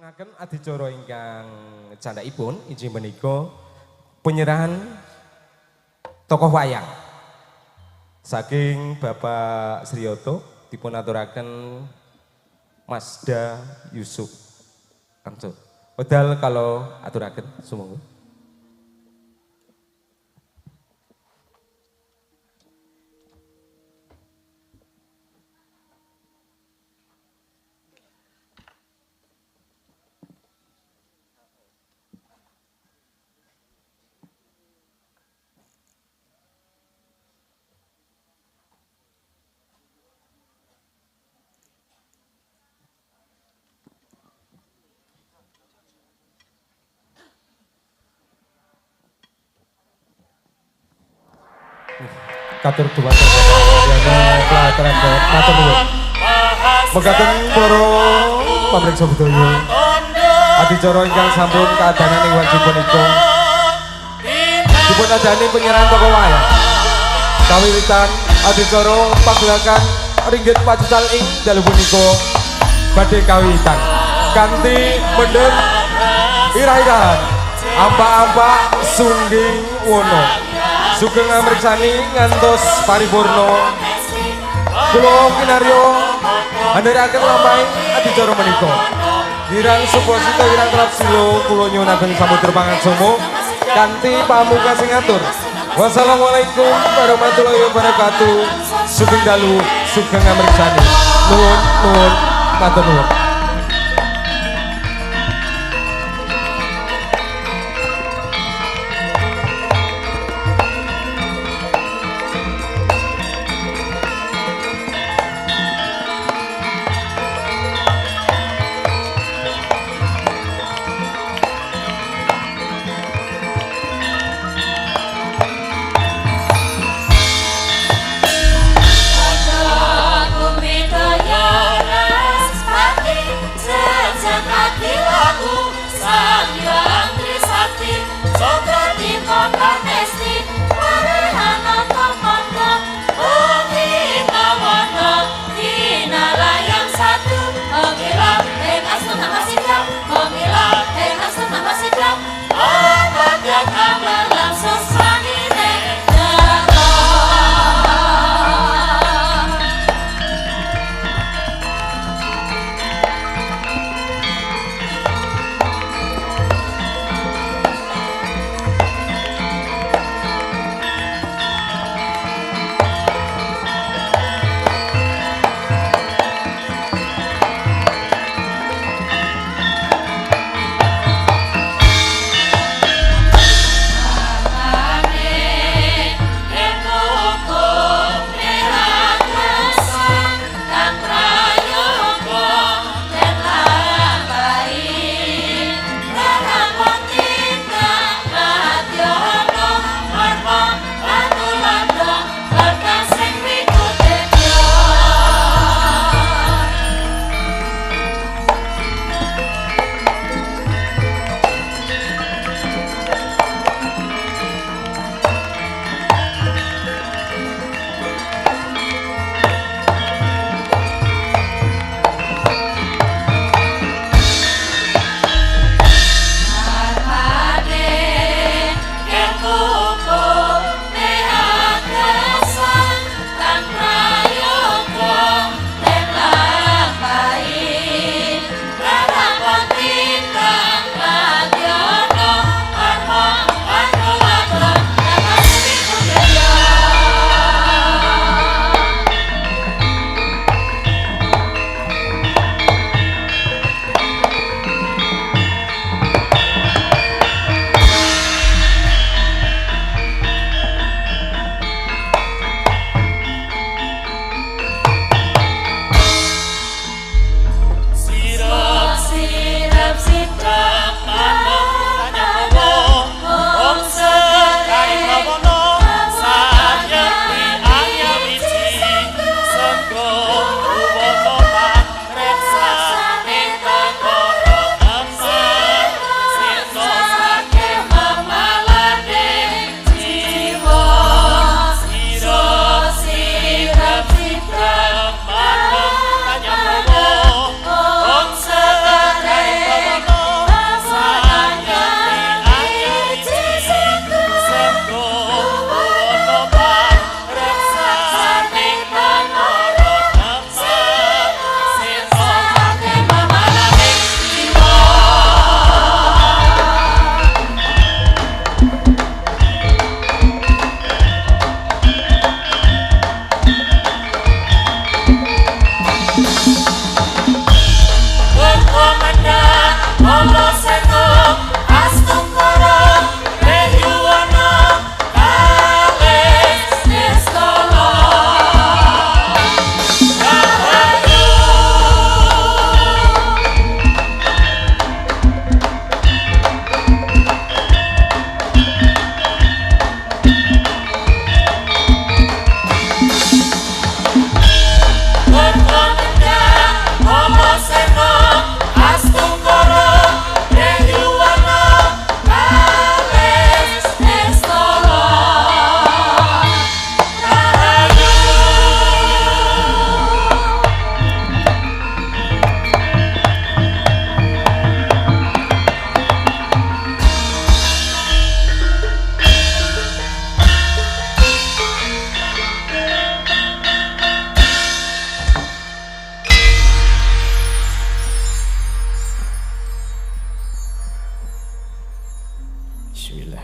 Laksanakan adicara ingkang candhakipun inggih menika penyerahan tokoh wayang saking Bapak Sriyoto dipun aturaken Masda Yusuf. Langsung. Wedal kalau aturaken sumangga. Katur dumateng Bapak matur nuwun. Mekaten para pamriksa budaya. Adicara ingkang sampun kadanan ing wajib punika. Dipun adani penyerahan tokoh wayang. Kawiwitan adicara pagelaran ringgit pacucal ing dalu punika badhe kawiwitan kanthi mendhet irah-irahan ampak-ampak sungging wono. Sugeng ngamriksani ngantos paripurna. Kula kinarya andharaken lampahing adicara menika. Wirang supasita wirang trapsila kula nyuwunaken samudra pangaksama kanthi pamungkas sing atur. Wassalamualaikum warahmatullahi wabarakatuh. Sugeng dalu, sugeng ngamriksani. Nuwun nuwun matur nuwun. Bumi daya respati.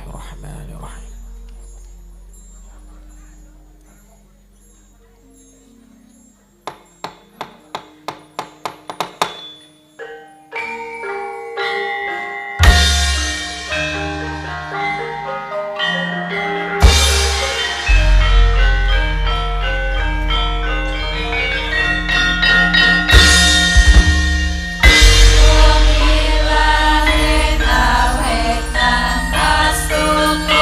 Bismillahirrahmanirrahim. Awet nang astuku.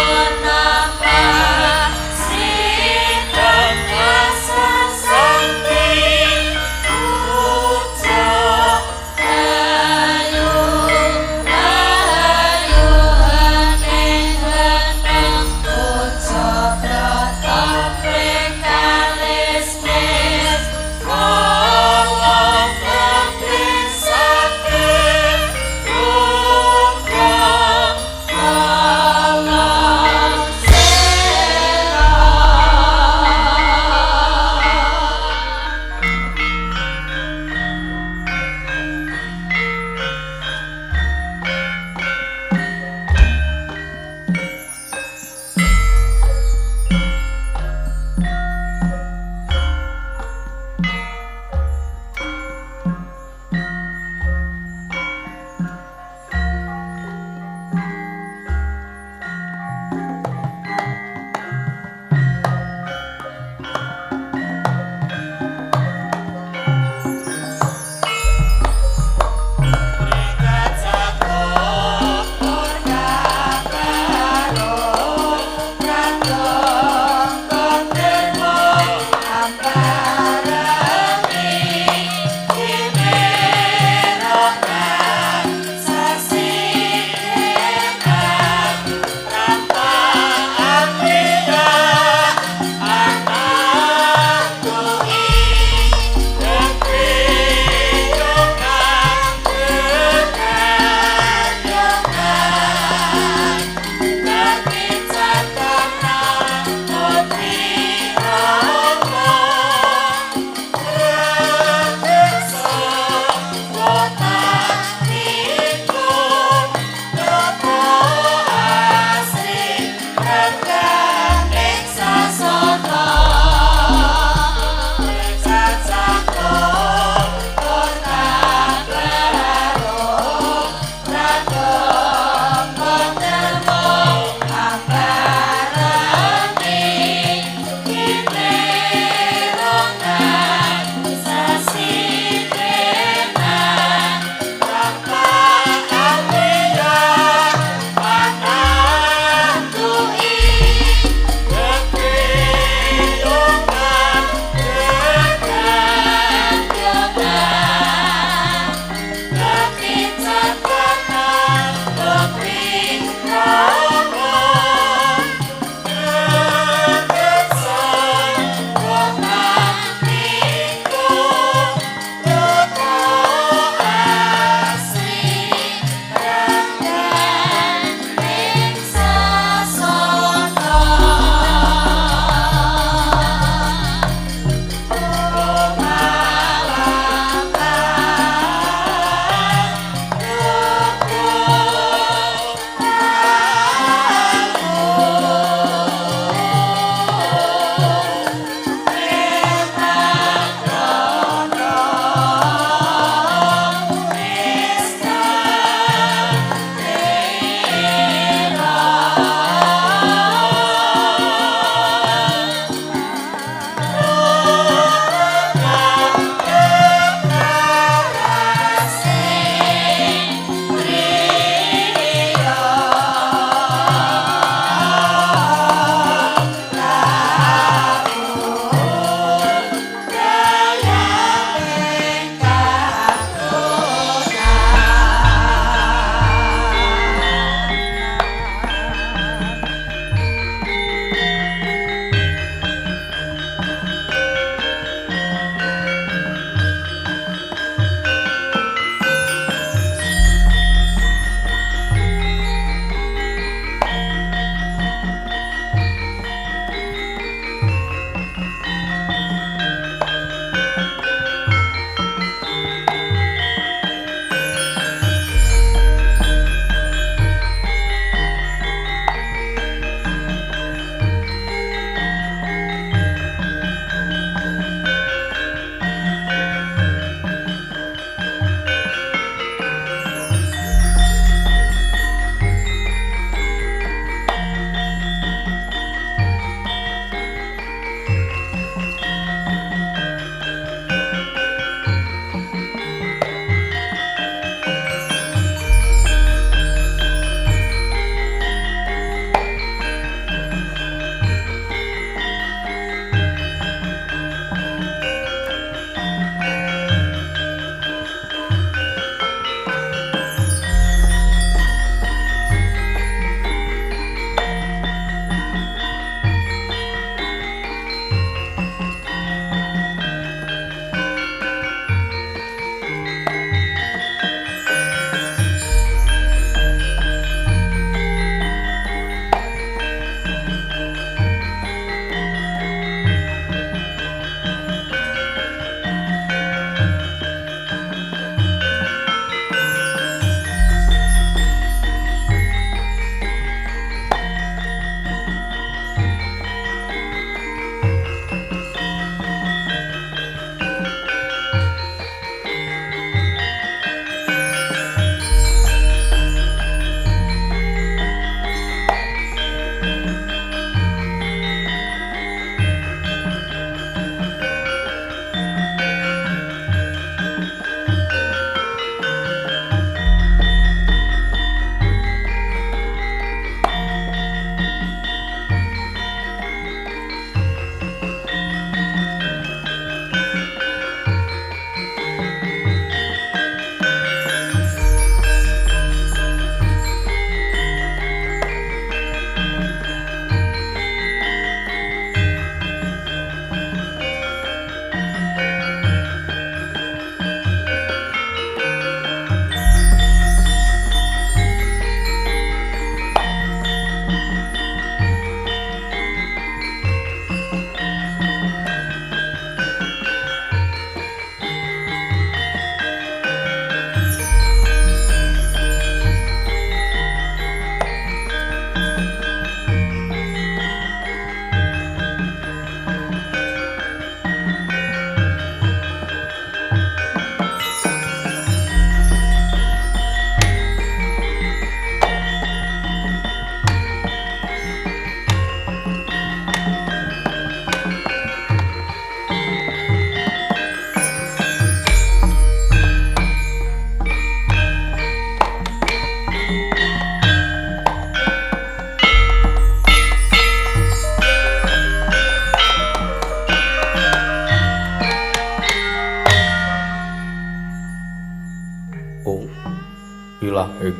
Wilahing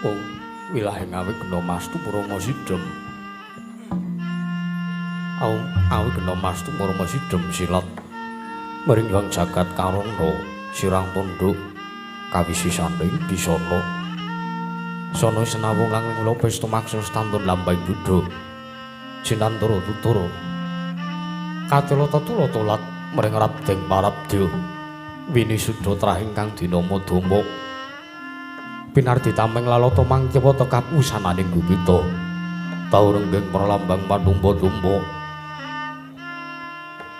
oh wilahing awigna mastu purama sidhem awigna mastu purama sidhem silat maring yang jagat karana sirang tunduk kawisisaning bisana sono senawung lang kula pesta maksa stantun lambang buddha cinantara tutara katela tetula tolat maring rabdeng parabdya wini sudha trah ingkang dinama Dama pinardi tameng lalata mangkiwa tekap wusananing gupita tau renggeng pralambang panumpa-tumpa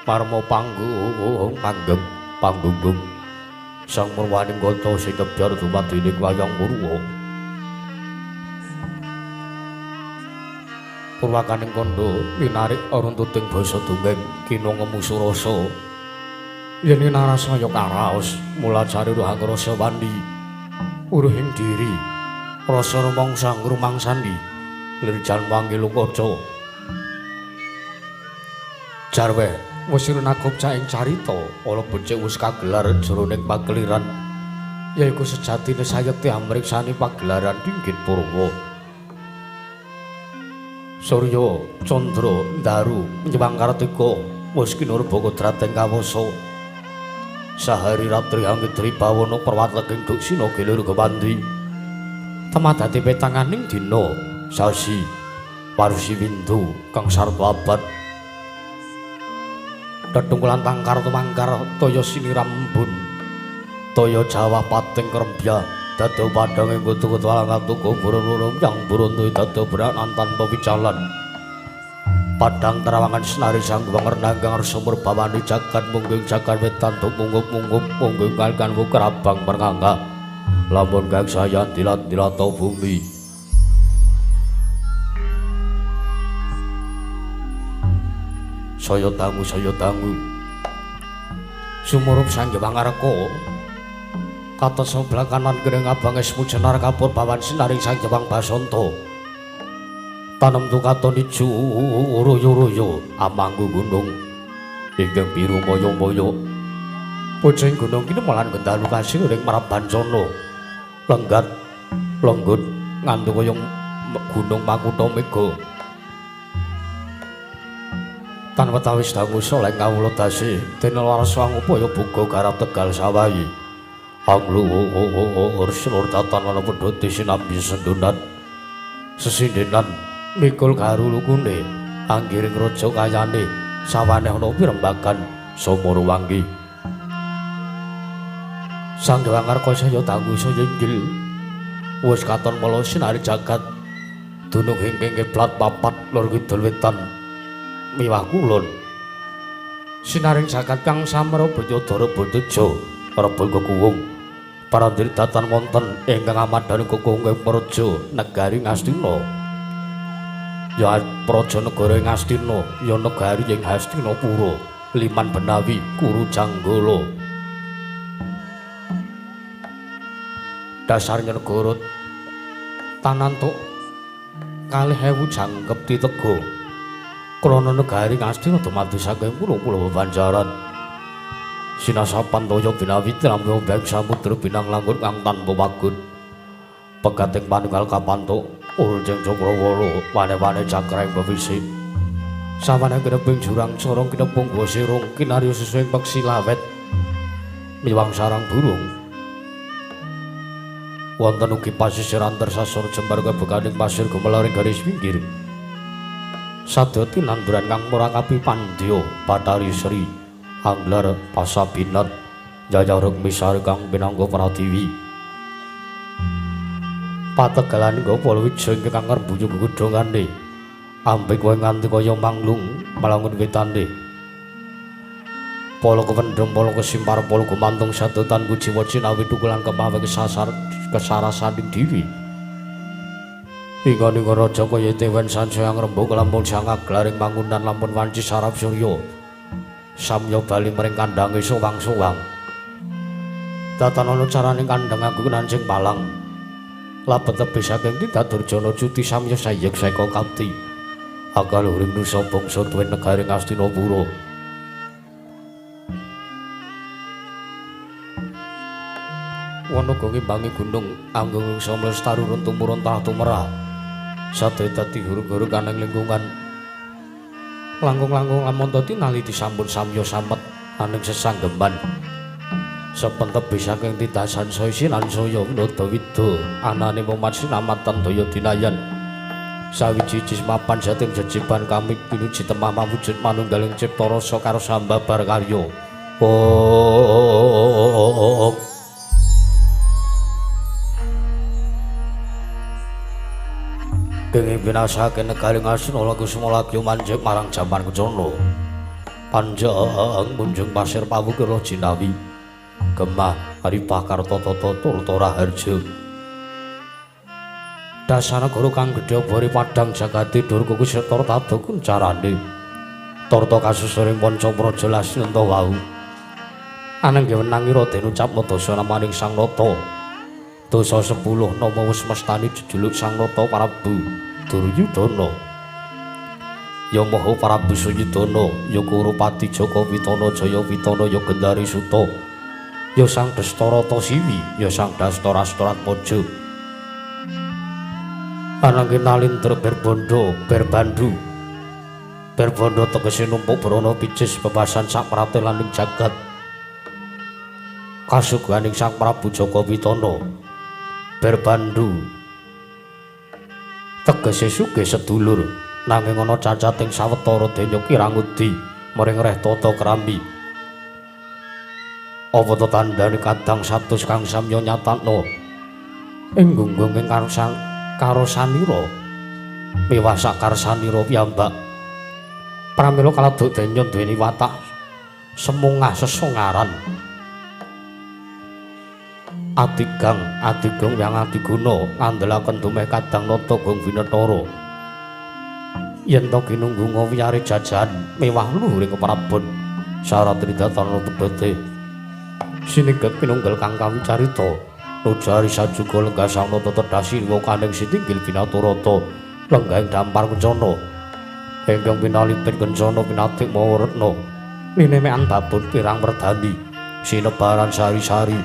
parma panggung panggeng panggunggung sang murwaning ganta sing kebyar dumadining wayang purwa purwakaning kandha linarik runtuting basa dongeng kina ngemu surasa yen narasaya karaos mula cari rohang rasa wandi uruhing diri rasa rumangsa ngrumangsani lir jan wangi lukaca jarwe wis rinakupca ing carita ala becik wis kagelar jroning pakeliran yaiku sejatine sayekti amriksani pagelaran Dinggit Purwa. Surya Candra Ndaru nyewang Kartika wis kinurba kodrat ing kawasa. Sahari ratri anggidri bawana perwatleking duksina gilir kewandi. Temadati petanganing dina sasi warusi windu kang sarta abad. Tetungkulan tangkar tumangkar toya sinirambun. Toya Jawa pating krembya dado padhang ing kutu-kutu alang tuku burun-burun yang burun dado beranan tanpa wicalan. Padang terawangan senari sang wangernanggang arsa murbawani jagat mungging jagat wetan tumunggup-munggup mungging kalkan wukrabang merngangga lamun kang sayan dilat-dilata bumi. Saya dangu sumurup sang Wangarka katon sebelah kanan gering abang esmu jenar kapur bawan sinaring sang Jepang Basanta. Tanem tukaton ijo royo-royo amanggu gunung ingkang biru moyo-moyo. Pucing gunung kini malan gendalu kasih ring Mrabancana. Lenggat lenggut ngantu kaya gunung Makutha Mega. Tan wetawis dangu soleng kawula dasi dene laras wangupaya buga garap Tegal sawahi. Angluhur selur datan ana pedhoti sinambi sendunan sesindenan mikul garu lukune anggiring raja kayane sawane ana pirembagan Somoro wangi. Sang Dewangarka saya dangu saya inggil wis katon mala sinari jagat dunung ingkang kiblat papat lor kidul wetan miwah kulon sinaring jagat kang samara Banyadara Banteja rebul kekuwung parandiri datan wonten ingkang amadhani kekuwung ing praja negari Ngastina. Ya praja negara Ngastina ya negari ing Hastinapura Liman Benawi Kuru Janggala. Dasarnya negara tanantuk 2.000 jangkep titega krana negari Ngastina dumadi saking pulo-pulo bebanjaran. Sinasapan toya binawi tramya beng samudra binang langgut kang tanpa wagun. Pegating panunggal kapantuk urjeng cakrawala wane-wane cakraing bebisi. Sawane kineping jurang corong kinepung gua sirung kinarya susuing peksi lawet miwang sarang burung. Wonten ugi pasisiran tersasar jembar kebekaning pasir gumelaring garis pinggir. Sadya tinanduran kang murakapi pandya Bathari Sri Anglar Pasabinat Jaya Rukmisari kang pinangka pratiwi. Pategalan Gopala Wijaya ingkang ngrembuyung gegedhongane ambek kowe nganti kaya manglung malangun wetane. Pala kependhem pala kesimpar pala gumantung sadotan kujiwa cinawi tukulan kemawe kesasar kesarasaning diri. Ingkang raja kaya tewen sansaya ngrembug lampun sang aglaring mangunan lampun wanci sarap surya. Samya bali mring kandhange sowang-sowang. Datan ana carane kandhang aku nancing palang. Labet tebih saking Tindak Durjana cuti samya sayek seka kapti. Akal uring nusa bangsa tuwin negari Ngastinapura. Wanaga ngimbangi gunung anggung samlestaru run tumurun tanah tumerah. Sadaya dadi hurung-hurung kaning lingkungan. Langkung-langkung lamun tinali disampun samya samet aning sesanggeman. Sepentep saking titasan saya sinan saya winada wida anane momat sinamatan daya dinayan. Sawiji jismapan jatim jejiban kami pinuji temah mawujud manunggaling cipta rasa karo sambabar karya. Oh. Kenging binasake negari Ngastina Kusuma lagi manjing marang jaman kencana. Panjang munjung pasir pawukira jinawi. Gemah Aripah Karta Tata Turta Raharja. Dasanagara kang gedhe bori padhang jagate durga kusetara tata kuncarane. Tarta kasusuring panca praja Lasminta wau. Anangge wenangi Raden ucap dasa namaning Sang Nata. Dasa 10 nama wis mestani jejuluk Sang Nata Prabu Duryudana. Ya Maha Prabu Suyudana, ya Kurupati Jaka Witana Jaya Witana, ya Gendari Suta, ya Sang Dastarata Siwi, ya Sang Dastarastratmaja. Ananging Nalindra Berbandha Berbandu. Berbandha tegese numpuk brana picis bebasan sak pratelaning jagat. Kasuguhaning Sang Prabu Jaka Witana. Berbandu tegese sugih sedulur, nanging ana cacating sawetara denya kirangudi mring reh tata krambi. Apa ta tandane kadang satus kang samya nyatakno ing gunggung ing karosanira miwah sakarsanira piyambak. Pramila kaladuk denya duweni watak semungah sesongaran. Adigang adigung yang adiguna ngandelaken dumeh kadang nata gong winetara. Yen to ginunggunga wiyare jajahan mewah luhuring keprabon syarat tridatana pedhote. Siningget pinunggel kang kawicarita nujari sajuga lenggah sang nata tedhasi kaning sitinggil binaturata lenggahing dampar kencana ingkang pinalipin kencana pinatik mawa retna linemekan babon pirang werdani sinebaran sari-sari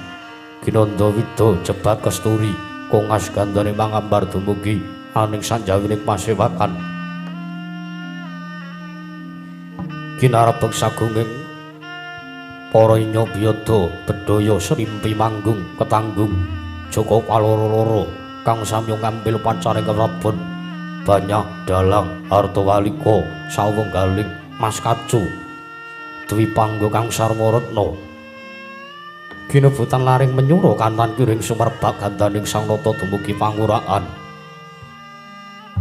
ginandha wida jebat kesturi kongas gandane mangambar dumugi aning sanjawining pasewakan kinarepeng sagunging para inya biyada bedhaya srimpi manggung ketanggung jaka paloro-loro kang samya ngambil pacaring keprabon banyak dalang artawalika sawenggaling mas kacu dwipangga kang sarwa retna ginebutan laring menyura kanan kiring sumerbak gandaning Sang Nata dumugi panguraan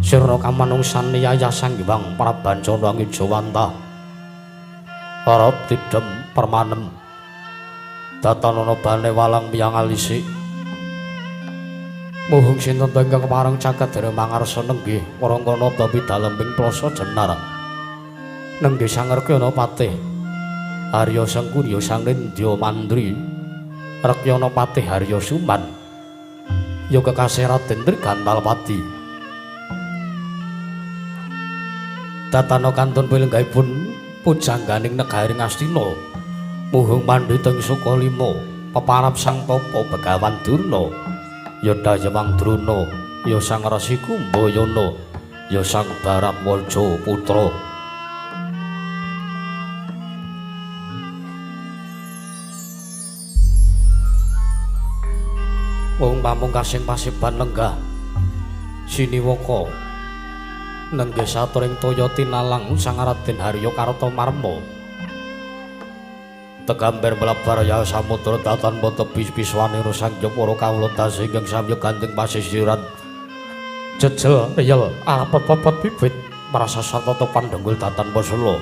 sirna kamanungsan yayah Sang Hyang Prabancana Ngijawantah arep tidhem permanem datanana bane walang miyang alisik muhung sinten ingkang kepareng caket dene mangarsa nenggih warangkana tapi dalem ing plasa jenar nenggih sangerkyana patih Arya Sengkuni Sang Nindya Mandri Rekyana patih Arya Suman ya kekasih Raden Trigantalpati datana kantun pilenggahipun pujangganing negari Ngastina muhung pandhita ing Sukalima peparap Sang Tapa Begawan Durna ya Dayawang Drona ya Sang Resi Kumbayana ya Sang Baratwaja Putra. Wong pamungkasing pasiban lenggah siniwaka nenggih saturing toya tinalang Sang Raden Harya Kartamarma tegambar mlebar ya samudra datan tebi piswanira sang para kawula dasa ingkang samya gandeng pasisiran jejel riyel arepet-pepet bibit merasa satata pandhenggul datan pasela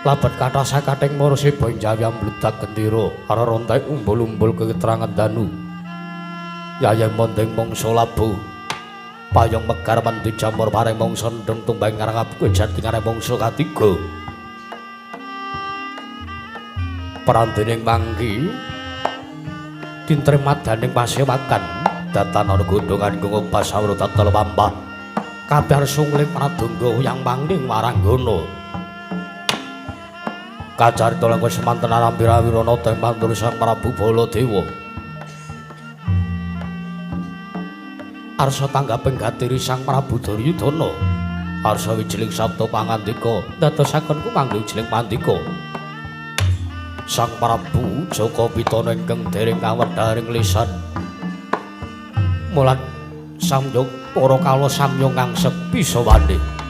labet kathah sakathing marasiba ing jawi ambludak gendera arerontek umbul-umbul keterangan danu yayeng mondeng mangsa labuh payung megar mandi jamur pareng mangsa ndeng tumbang ngarang jati ngarang mangsa katiga perandening manggi dintremadaning pasewakan datan ana gondhongan gunung pasawra tatal pampah kabeh sungling pradongga yang mangning waranggana kacarita langkung semanten arambira wirana teng mantur Sang Prabu Baladewa. Arsa tanggaping gatiri Sang Prabu Duryudana. Arsa wijiling sabda pangandika dadosaken kumanggih wijiling pandika. Sang Prabu Jaka Pitana ingkang dereng kawedharing lisan. Mulat samyog para kawula samya ngangsep bisa wani.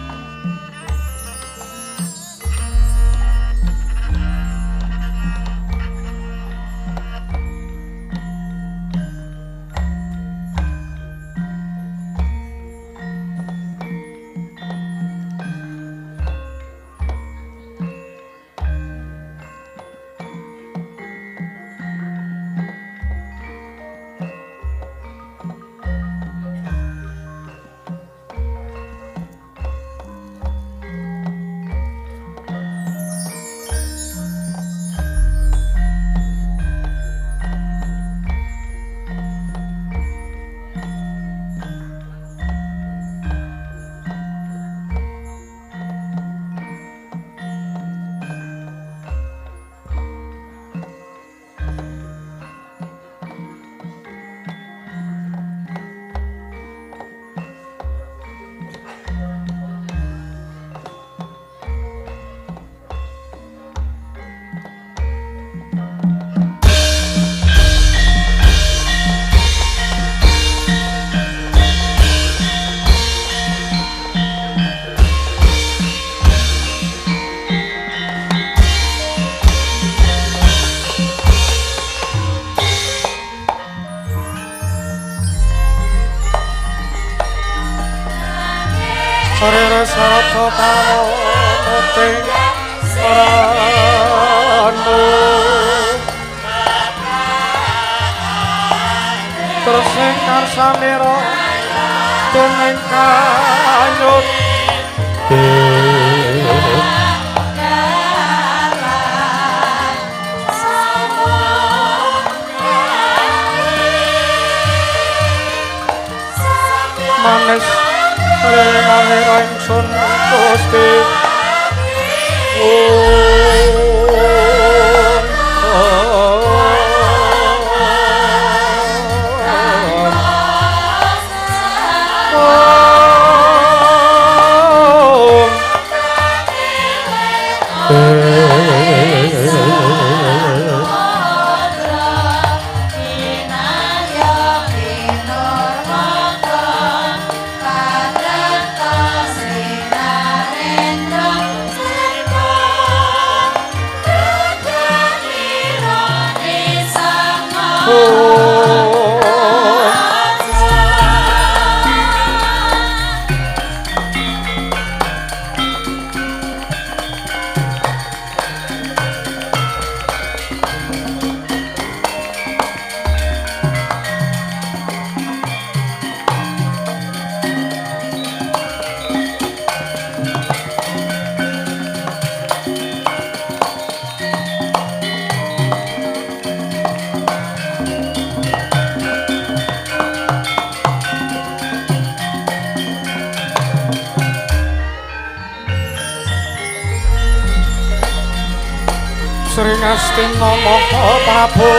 Sri Ngastina Maha Prabu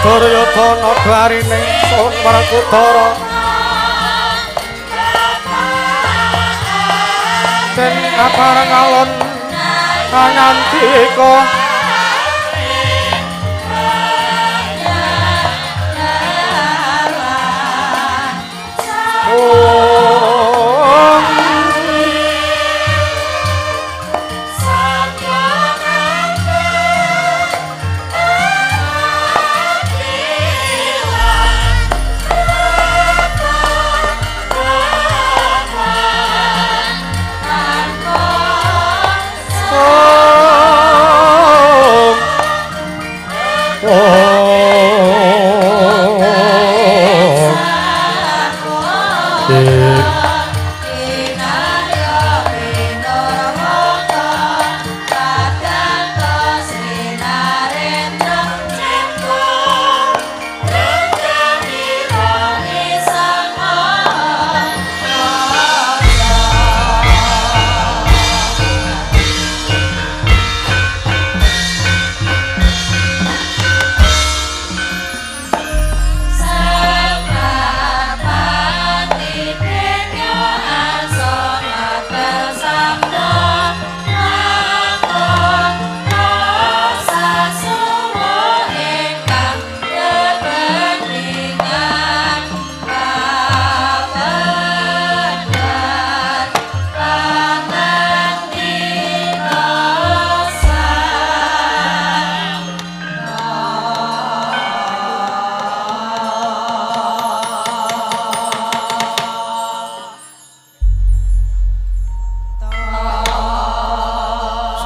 Duryudana dlarine Sun Werkudara Den kapareng alun kangandika Oh.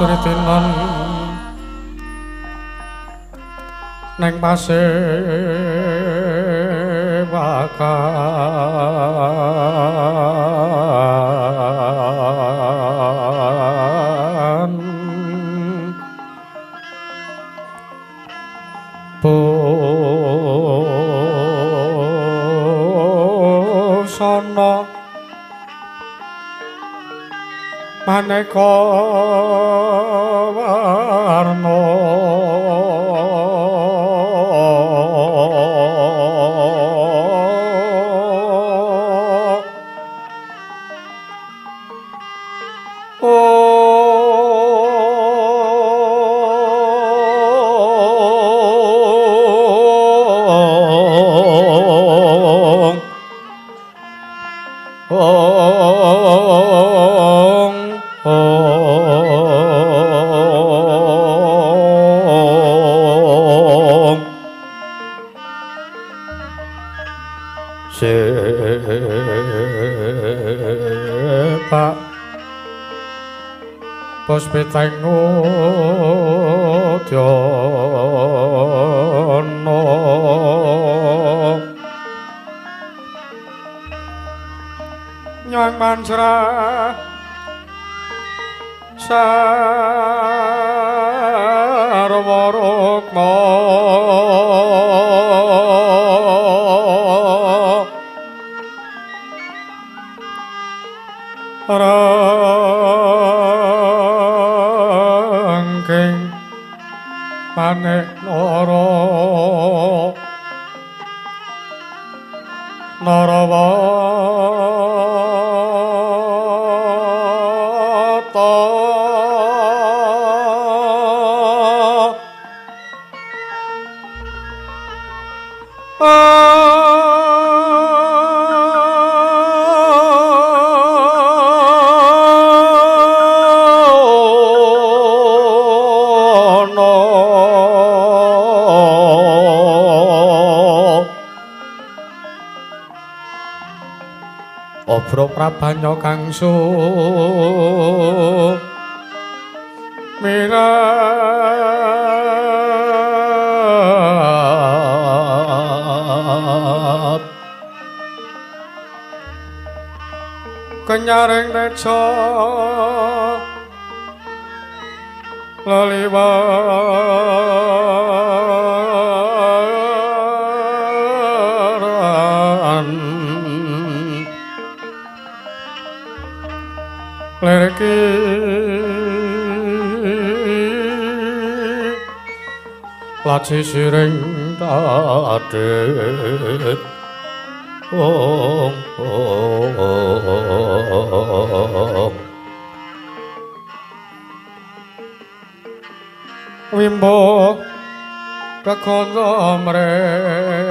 Suritinan neng pasewakan busana maneka warna Sepak puspiteng udyana nyang manjra sarwa rukma rangking manik nara narawata Obro prabanya kangsu mirat kenyaring neca leliwaran lerki laci siring tadit ong ong wimbo kekondo mrek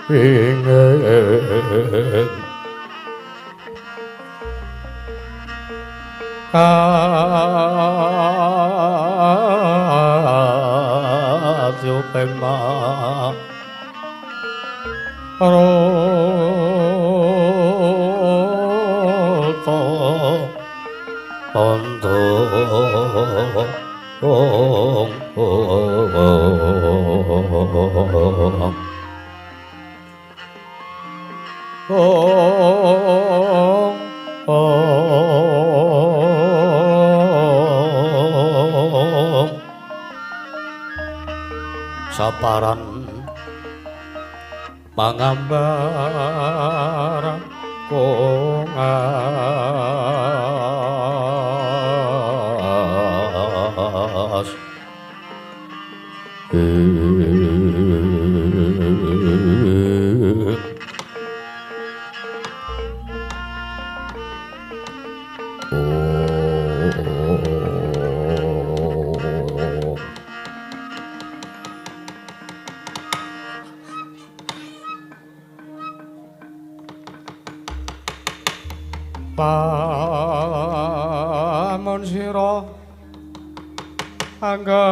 ingin kadyo pema roto ondo ong ong ong ong saparan mangambar kongas Lamun sira angga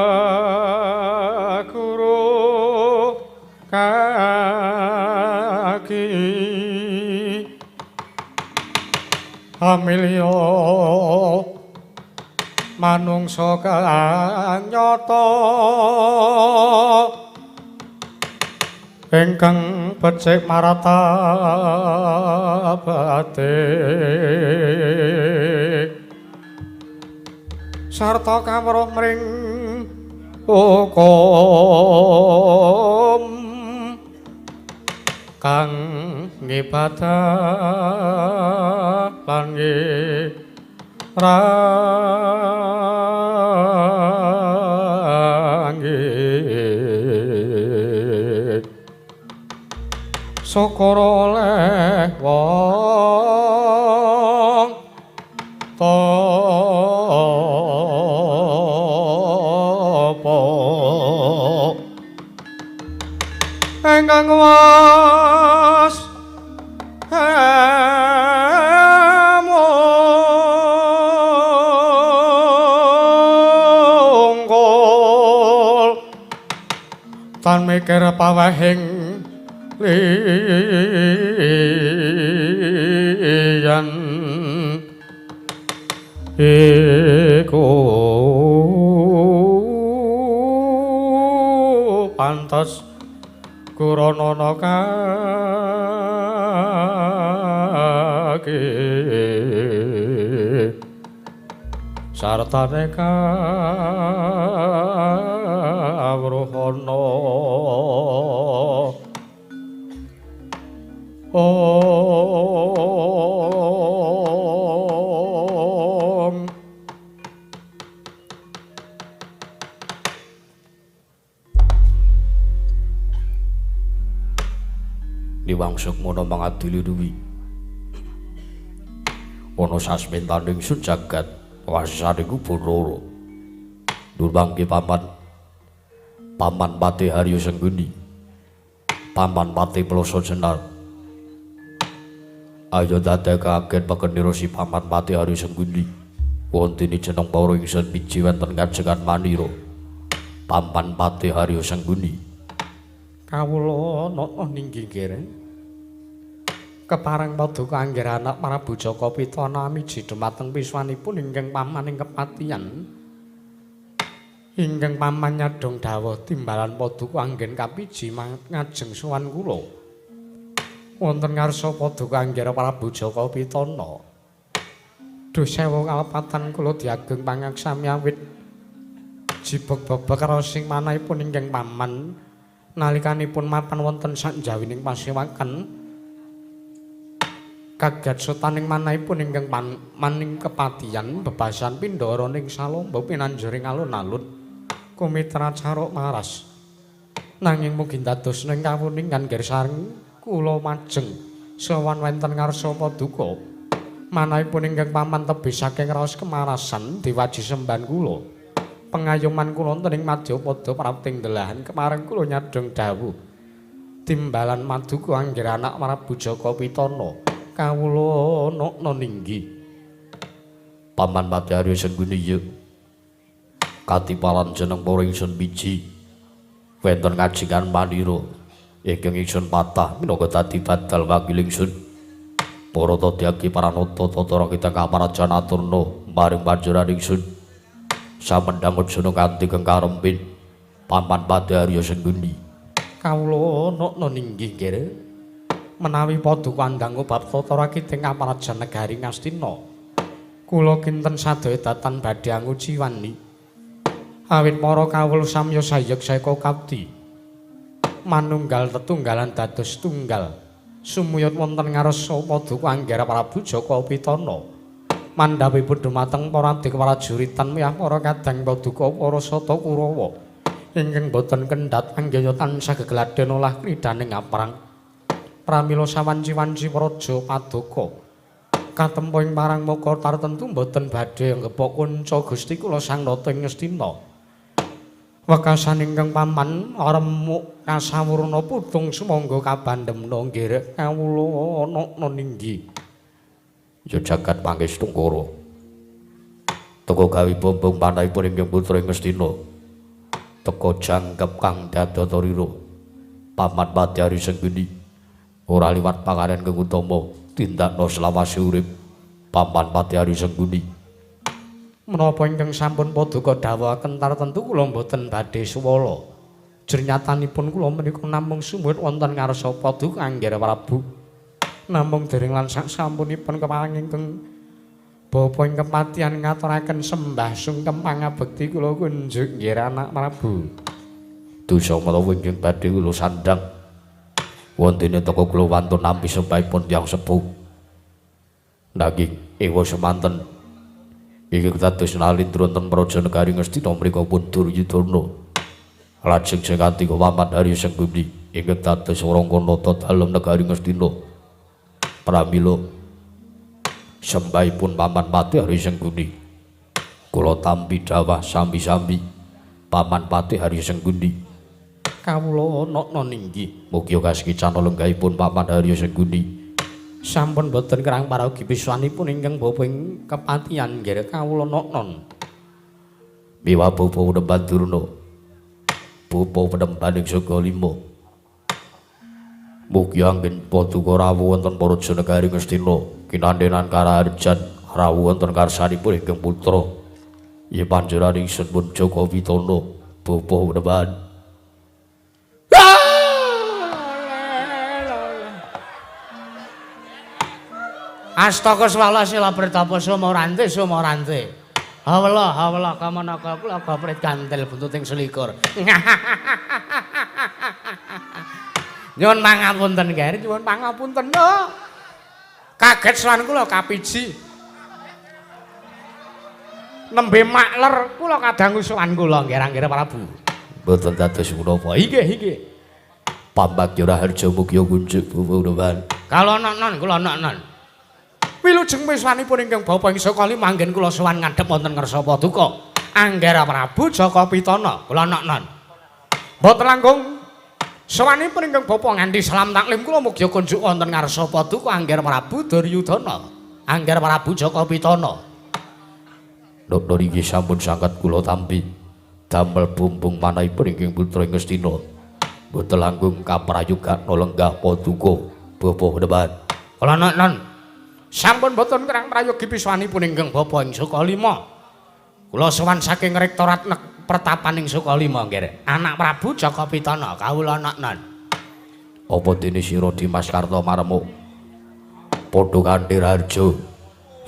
Amilya manungsa kang nyata ingkang becik marata bate sarta kawruh mring hukum kang ngibadah lan ngirangi syukur oleh wong tapa ingkang was mungkul tan mikir pawehing liyan iku pantes kuranana kaki sartane kawruhana. Om. Liwang Sukmana mangadili ruwi ana sasmentaning sun jagat wasane iku Bathara Durmangke paman Paman Patih Haryo Sengguni, Paman Patih Ploso Jenar. Ayo dadekaken pekenira si Paman Patih Haryo Sengguni. Wontene jeneng para ingsun miji wonten kajengan manira. Paman Patih Haryo Sengguni. Kawula nata ninggi nggih. Kepareng paduka anggir anak Prabu Jaka Pitana miji dumateng piswanipun ingkang paman ing kepatihan. Ingkang paman nyadhong dawuh timbalan paduka anggen kapiji ngajeng sowan kula. Wonten ngarsa paduka anggir Prabu Jaka Pitana. Duh sewu kalepatan kula diageng pangaksami awit jibeg bebek raosing manahipun ingkang paman nalikanipun mapan wonten sakjawining pasewakan. Kaget sotaning manahipun ingkang maning kepatihan bebasan pindara ning salomba pinanjuring alun-alun kumitra caruk maras. Nanging mugi dados ning kawuningan nggih sareng kula majeng sowan wonten ngarsa paduka. Manahipun ingkang paman tebih saking raos kemarasan diwaji sembahan kula. Pengayoman kula wonten ing madyapada prapting delahan kepareng kula nyadhong dawuh timbalan maduka anggir anak Prabu Jaka Pitana. Kawula nokna ninggi. Paman Patih Haryo Sengguni ya. Katipalan jeneng para ingsun miji wonten kajengan manira ingkang ingsun patah minangka dadi badal wakil ingsun. Para tadyaki paranata tata kita kamarajan aturna maring panjenengan ingsun. Samendhang aja kanthi kengkarempin Paman Patih Haryo Sengguni. Kawula nokna ninggi nggih. Menawi paduka andang bab tata rakiting kamarajan negari Ngastina, kula kinten sadaya datan badhe anguciwani. Awit para kawula samya sayek saeka kapti manunggal tetunggalan dados tunggal sumuyut wonten ngarsa paduka anggara Prabu Jaka Pitana. Mandhapipun dumateng para abdi prajuritan miyah para kadang paduka para sata Kurawa ingkang boten kendhat anggaya tansah gegladen olah kridaning aprang. Pramila sawanci-wanci praja paduka katempo ing parang maka tartentu boten badhe nggepok kunca Gusti kula Sang Nata ing Ngastina. Wekasan ingkang paman remuk kasawurna putung sumangga kabandhemna nggih kawula nokna ninggi. Ya jagat pangestungkara. Teka gawe bombong panahipun ingkang putra ing Ngastina. Teka jangkep kang dadatarira. Paman Patih Haryo Sengguni ora liwat panganen kang utama tindakna selawase urip. Paman Patih Arya Sengkuni. Menapa ingkang sampun paduka dhawuhaken tartemtu kula mboten badhe suwala. Jernyatanipun kula menika namung sumuwut wonten ngarsa paduka Anggara Prabu. Namung dereng lan sasampunipun kepareng ingkang bapa ing kepatihan ngaturaken sembah sungkem pangabekti kula kunjuk nggih anak Prabu. Dosa menawa ingkang badhe kula sandhang wontene teka kula wantun nampi sembahipun tiyang sepuh. Nanging ewa semanten ingkang dados nalindra wonten praja negari Ngastina mriku pun Duryudana. Lajeng sing katiga Paman Arya Sengkuni ingkang dados Rangkanata dalem negari Ngastina. Pramila sembahipun Paman Patih Arya Sengkuni kula tampi dawah sami-sami Paman Patih Arya Sengkuni. Kawula nokna ninggih mugi kasekicana lenggahipun Paman Arya Sengkuni. Sampun boten kerang paraogi piswanipun ingkang bapa ing kepatihan nggih kawula noknon. Miwa bapa Penemban Durna, bapa Penemban ing Saka Lima, mugi anggen paduka rawuh wonten praja negari Ngastina kinandenan karaharjan rawuh wonten karsanipun ingkang putra yen panjenengan ingsun pun Jaka Pitana bapa Penemban. Astaka swala sila pritapa sumorante sumorante. Hawela hawela kamanaka kula gaprit gantel buntuting selikur. Nyuwun pangapunten Ger, nyuwun pangapunten. Oh. Kaget sowan kula kapiji. Nembe makler kula kadangu sowan kula nggih Anggara Prabu. Mboten dados menapa. Inggih inggih. Pambagya Raharja mugi kunjuk Bapa. Kala nonon kula nonon. Wilujeng miswanipun ingkang bapa ing Saka manggen kula sowan ngadhep wonten ngarsa paduka. Anggara Prabu Jaka Pitana kula nonon. Mboten langkung sowanipun ingkang bapa nganti salam taklim kula mugi kunjuk wonten ngarsa paduka Anggara Prabu Duryudana. Anggara Prabu Jaka Pitana. Nokno niki sampun sanget kula tampi damel bumbung manahipun ingkang putra ing Ngastina. Mboten langkung kaprayogana lenggah paduka bapa Penemban. Kula nonon. Sampun boten kerang prayogi piswanipun ingkang bapa ing Sukalima. Kula sowan saking rektorat pertapan ing Sukalima nggih. Anak Prabu Jaka Pitana kawula nonon. Apa dene sira Dimas Kartomarmo? Padha kanthi raharja.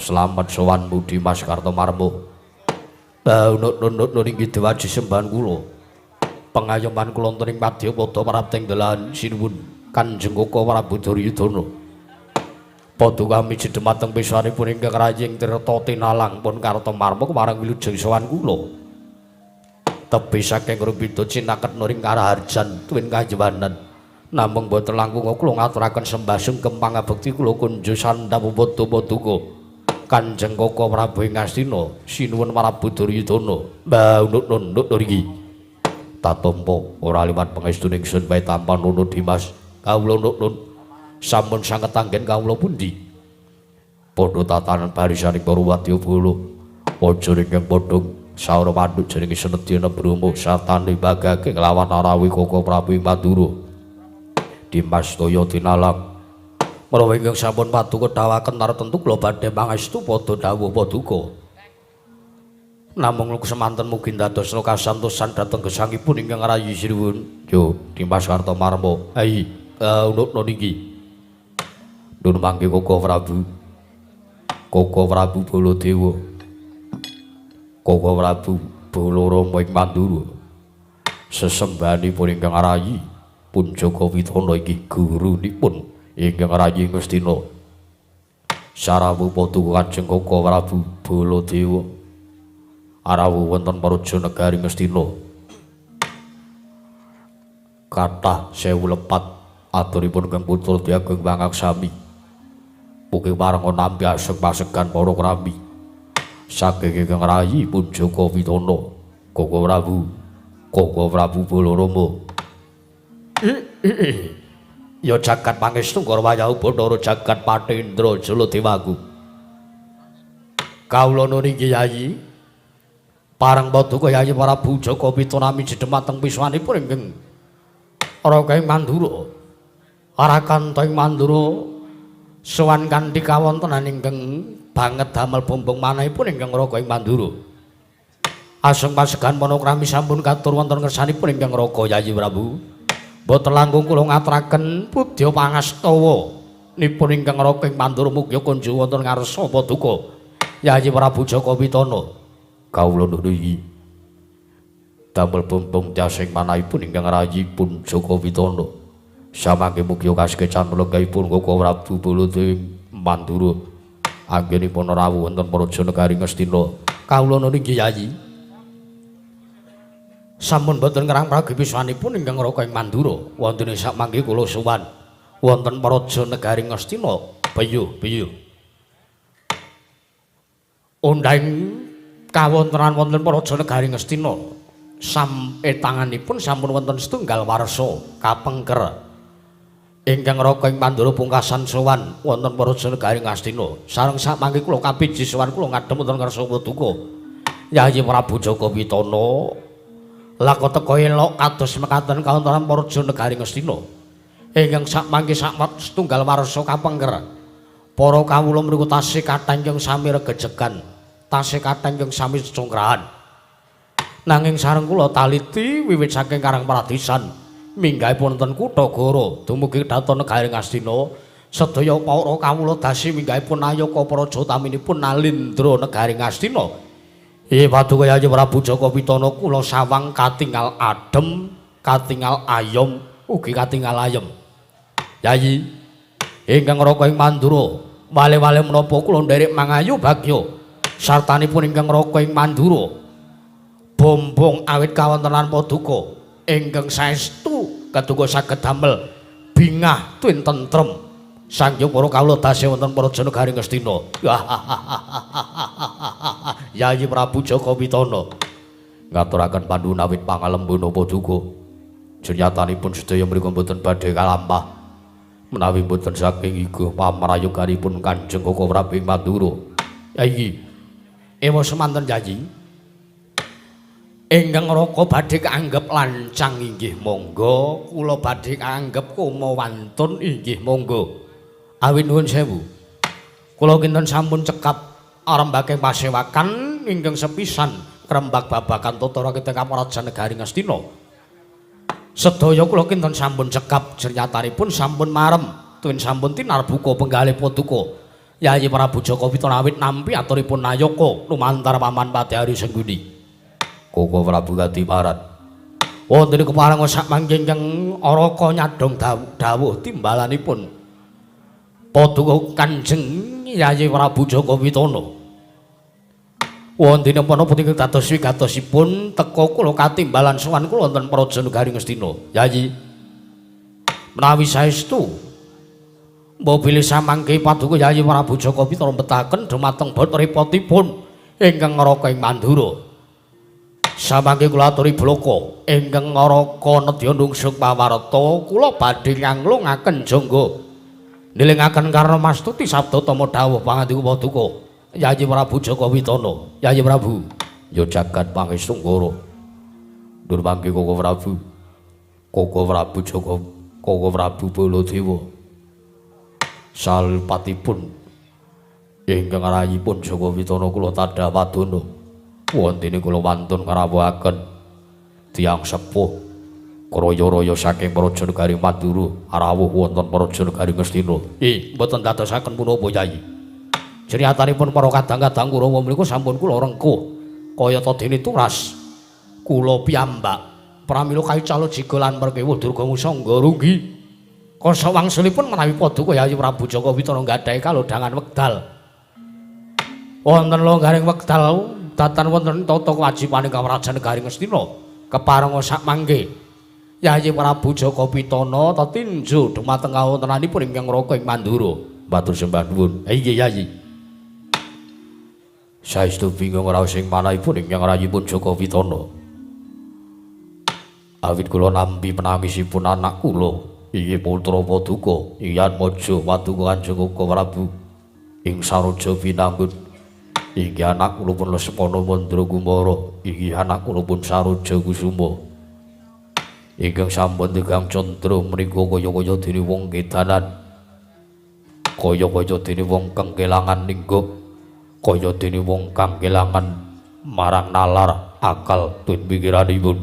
Slamet sowanmu Dimas Kartomarmo. Baunut-nut niki diwaji sembahan kula. Pengayoman kula wonten ing madyapada prapting dalan sinuwun Kanjeng Koko Prabu Duryudana. Paduka miji dhumateng piswanipun ingkang raying tirta tinalang pun Kartomarmo kemarang wilujeng sowan kula. Tebih saking rupida cinaket nuring karaharjan tuwin kajuwanan. Namung boten langkung kula ngaturaken sembah sungkem pangabekti kula kunjuk sandhap padha paduka. Kanjeng Koko Prabu ing Ngastina sinuwun Prabu Duryudana. Mbah unuk-unuk niki. Tatampa ora liwat pangestune ingsun bae tampa nono Dimas. Kawula nunun sampun sanget anggen kawula pundi? Padha tatanan barisaning para wadyabala. Aja ingkang padha saura panduk jenenge Senedya Brahma satane bagake nglawan Arawi Koko Prabu Madura. Dimas toya tinalang. Menawa ingkang sampun paduka dhawaken tartemtu kula badhe pangestu padha dawuh paduka. Namung semanten mugi ndadosna kasantosan dhateng gesangipun ingkang rayi sinuwun. Yo Dimas Kartomarmo. Ai unukna niki. Nun mangke Koko Prabu. Koko Prabu Baladewa. Koko Prabu Balarama ing Mandura. Sesembahanipun ingkang rayi pun Jaka Pitana inggih gurunipun ingkang rayi Ngastina. Sarawuh paduka Kanjeng Koko Prabu Baladewa. Arawuh wonten praja negari Ngastina. Kathah sewu lepat aturipun Kang Putra Diageng Pangaksami. Mugi parenga nampi aseng pasegan para krami. Saking ingkang rayi pun Jaka Pitana, Koko Prabu, Koko Prabu Balarama. Ya jagat pangestu Wayahu Bathara jagat Patendra Jaladewaku. Kawula niki Yayi pareng paduka Yayi Prabu Jaka Pitana miji dhumateng piswanipun ingkang Raka ing Mandura. Arakanta ing Mandura Sowan kanthi kawontenan ingkang banget damel bombong manahipun ingkang Raga ing Mandura. Aseng pasegan panakrami sampun katur wonten ngersanipun ingkang Raga Yayi Prabu. Boten langkung kula ngaturaken pudya pangastawa nipun ingkang Raga ing Mandura mugi kunjung wonten ngarsa paduka Yayi Prabu Jaka Pitana. Kawula nuwun damel bombong jasing manahipun ingkang rayipun Jaka Pitana. Samangke mugi kaskecan lenggahipun Koko Prabu Baladewa Mandura anggenipun rawuh wonten Praja Negari Ngastina. Kawula nuwun inggih Yayi. Sampun boten ngerang pragipiswanipun ingkang Raga ing Mandura wonten sak mangke kula sowan wonten Praja Negari Ngastina. Peyuh peyuh. Undhang kawontenan wonten Praja Negari Ngastina sampe tanganipun sampun wonten setunggal warsa kapengker. Ingkang Raga ing Mandura pungkasan sowan wonten Praja Negari Ngastina. Sareng sak mangke kula kapiji sowan kula ngadhep wonten ngarsa paduka Yayi Prabu Jaka Pitana. Lako teka elok kados mekaten kawontenan Praja Negari Ngastina. Ingkang sak mangke sak setunggal warsa kapengker. Para kawula mriku tasih kathah ingkang sami regejegan, tasih kathah ingkang sami congkrahan. Nanging sareng kula taliti wiwit saking Karang Paradisan minggahipun wonten kutha Goro dumugi dhateng Negari Ngastina, sedaya para kawula dasi minggahipun nayaka praja utaminipun Nalindra Negari Ngastina. Iya paduka Yayi Prabu Jaka Pitana kula sawang katingal adem, katingal ayom, ugi katingal ayem. Yayi ingkang Raga ing Mandura, wale-wale menapa kula nderek mangayu bagya sartanipun ingkang Raga ing Mandura. Bombong awit kawontenan paduka ingkang saestu keduga saged damel bingah tuwin tentrem. Sangyang para kawula tasih wonten Praja Negari Ngastina. Yayi Prabu Jaka Pitana ngaturaken panuwun awit pangalembana paduka. Jenyatanipun sedaya mriku mboten badhe kalampah menawi mboten saking iga pamrayoganipun Kanjeng Koko Prabu ing Mandura. Yayi, ewa semanten Yayi. Ingkang Raka badhe kaanggep lancang inggih monggo, kula badhe kaanggep koma wantun inggih monggo. Awit nuwun sewu. Kula kinten sampun cekap arembake pasewakan ingkang sepisan krembak babagan tata rakita Praja Negari Ngastina. Sedaya kula kinten sampun cekap jernyatanipun sampun marem tuwin sampun tinarbuka penggalih paduka Yayi Prabu Jaka Pitana awit nampi aturipun nayaka lumantar paman Patihari Sengguni. Koko Prabu Kadiparan wonten kepareng sak mangke ingkang Araka nyadhong dawuh timbalanipun paduka Kanjeng Yayi Prabu Jaka Pitana. Wonten menapa punika dados wigatosipun teka kula katimbalan sowan kula wonten Praja Negari Ngastina. Yayi, menawi saestu mbok bilih samangke paduka Yayi Prabu Jaka Pitana mbetaken dumateng bot repotipun ingkang Raka ing Mandura. Samangke kula aturi blaka ingkang Raka nedya nungsuk pawarta kula badhe nganglungaken jangga nilingaken karna mastuti sabda tama dawuh pangandika paduka Yayi Prabu Jaka Pitana. Yayi Prabu ya jagat pangestu ngara. Ndur mangke Koko Prabu. Koko Prabu Jaka, Koko Prabu Baladewa. Salpatipun ingkang rayipun Jaka Pitana kula tadha padana. Wontene kula wantun ngrawuhaken tiyang sepuh kraya-raya saking Praja Negari Mandura rawuh wonten Praja Negari Ngastina. Ih, mboten dadosaken punapa Yayi. Jeriatanipun para kadang-kadang Kurawa menika sampun kula rengkuh kayata dene turas kula piyambak pramila kaical jiga lan perkewuh Durga Musangga runggi. Kasa wangsulipun menawi paduka Yayi Prabu Jaka Pitana nggadahi kalodhangan wekdal. Wonten longgaring wekdal datan wonten tata kewajibaning Kawrajan Negari Ngastina keparenga sak mangke Yayi Prabu Jaka Pitana tetinju dumateng kawontenanipun ingkang Raka ing Mandura. Matur sembah nuwun. Inggih Yayi. Saestu bingung raos ing manahipun ingkang rayipun Jaka Pitana. Awit kula nampi penangisipun anak kula inggih putra paduka Iyatmaja paduka Kanjeng Koko Prabu ing Saroja Binangun. Inggih anak kula pun Lesmana Mandra Kumara, inggih anak kula pun Saroja Kusuma. Ingkang sampun tegang candra menika kaya-kaya dene wong kedanan. Kaya-kaya dene wong kang kelangan lingga, kaya dene wong kang kelangan marang nalar akal tun pikiranipun.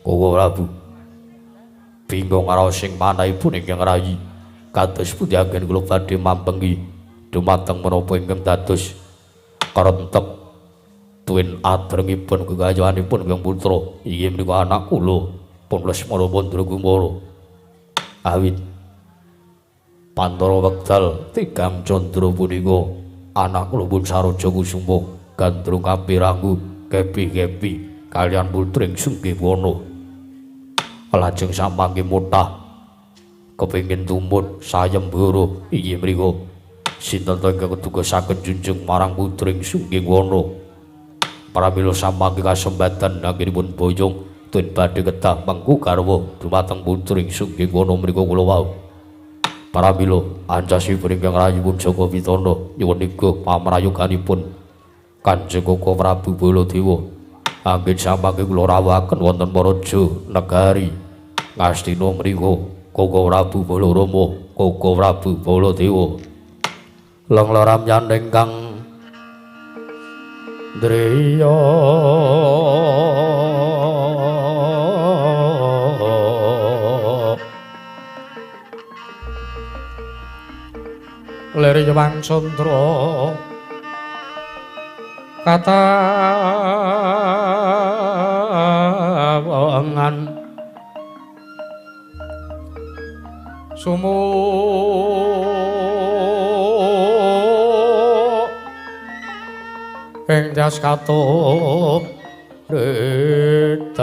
Koko Prabu bingung karo sing manahipun ingkang rayi. Kados pundi anggen kula badhe mambengi dumateng menapa ingkang dados karentek tuwin adrengipun gegayuhanipun ingkang putra inggih menika anak kula pun Lesmana Mandrakumara. Awit pantara wekdal tigang candra punika anak kula pun Saroja Kusuma gandrung kapiranggu kepi-kepi kaliyan putring Sunggiwana. Lajeng samangke mutah kepengin tumut sayembara inggih mriku sinten ta ingkang keduga saged junjung marang putring Sunggiwana. Pramila samangke kasembatan anggenipun boyong tun badhe kedah mengku garwa dumateng putring Sunggiwana mriku kula wau. Pramila ancasipun ingkang rayipun Jaka Pitana nyuwun iga pamrayoganipun Kanjeng Koko Prabu Baladewa anggen samangke kula rawuhaken wonten Paraja Negari Ngastina mriku Koko Prabu Balarama, Koko Prabu Baladewa. Lengleram ingkang ndriya lir Hyang Candra katawangan sumu ing jas katup redan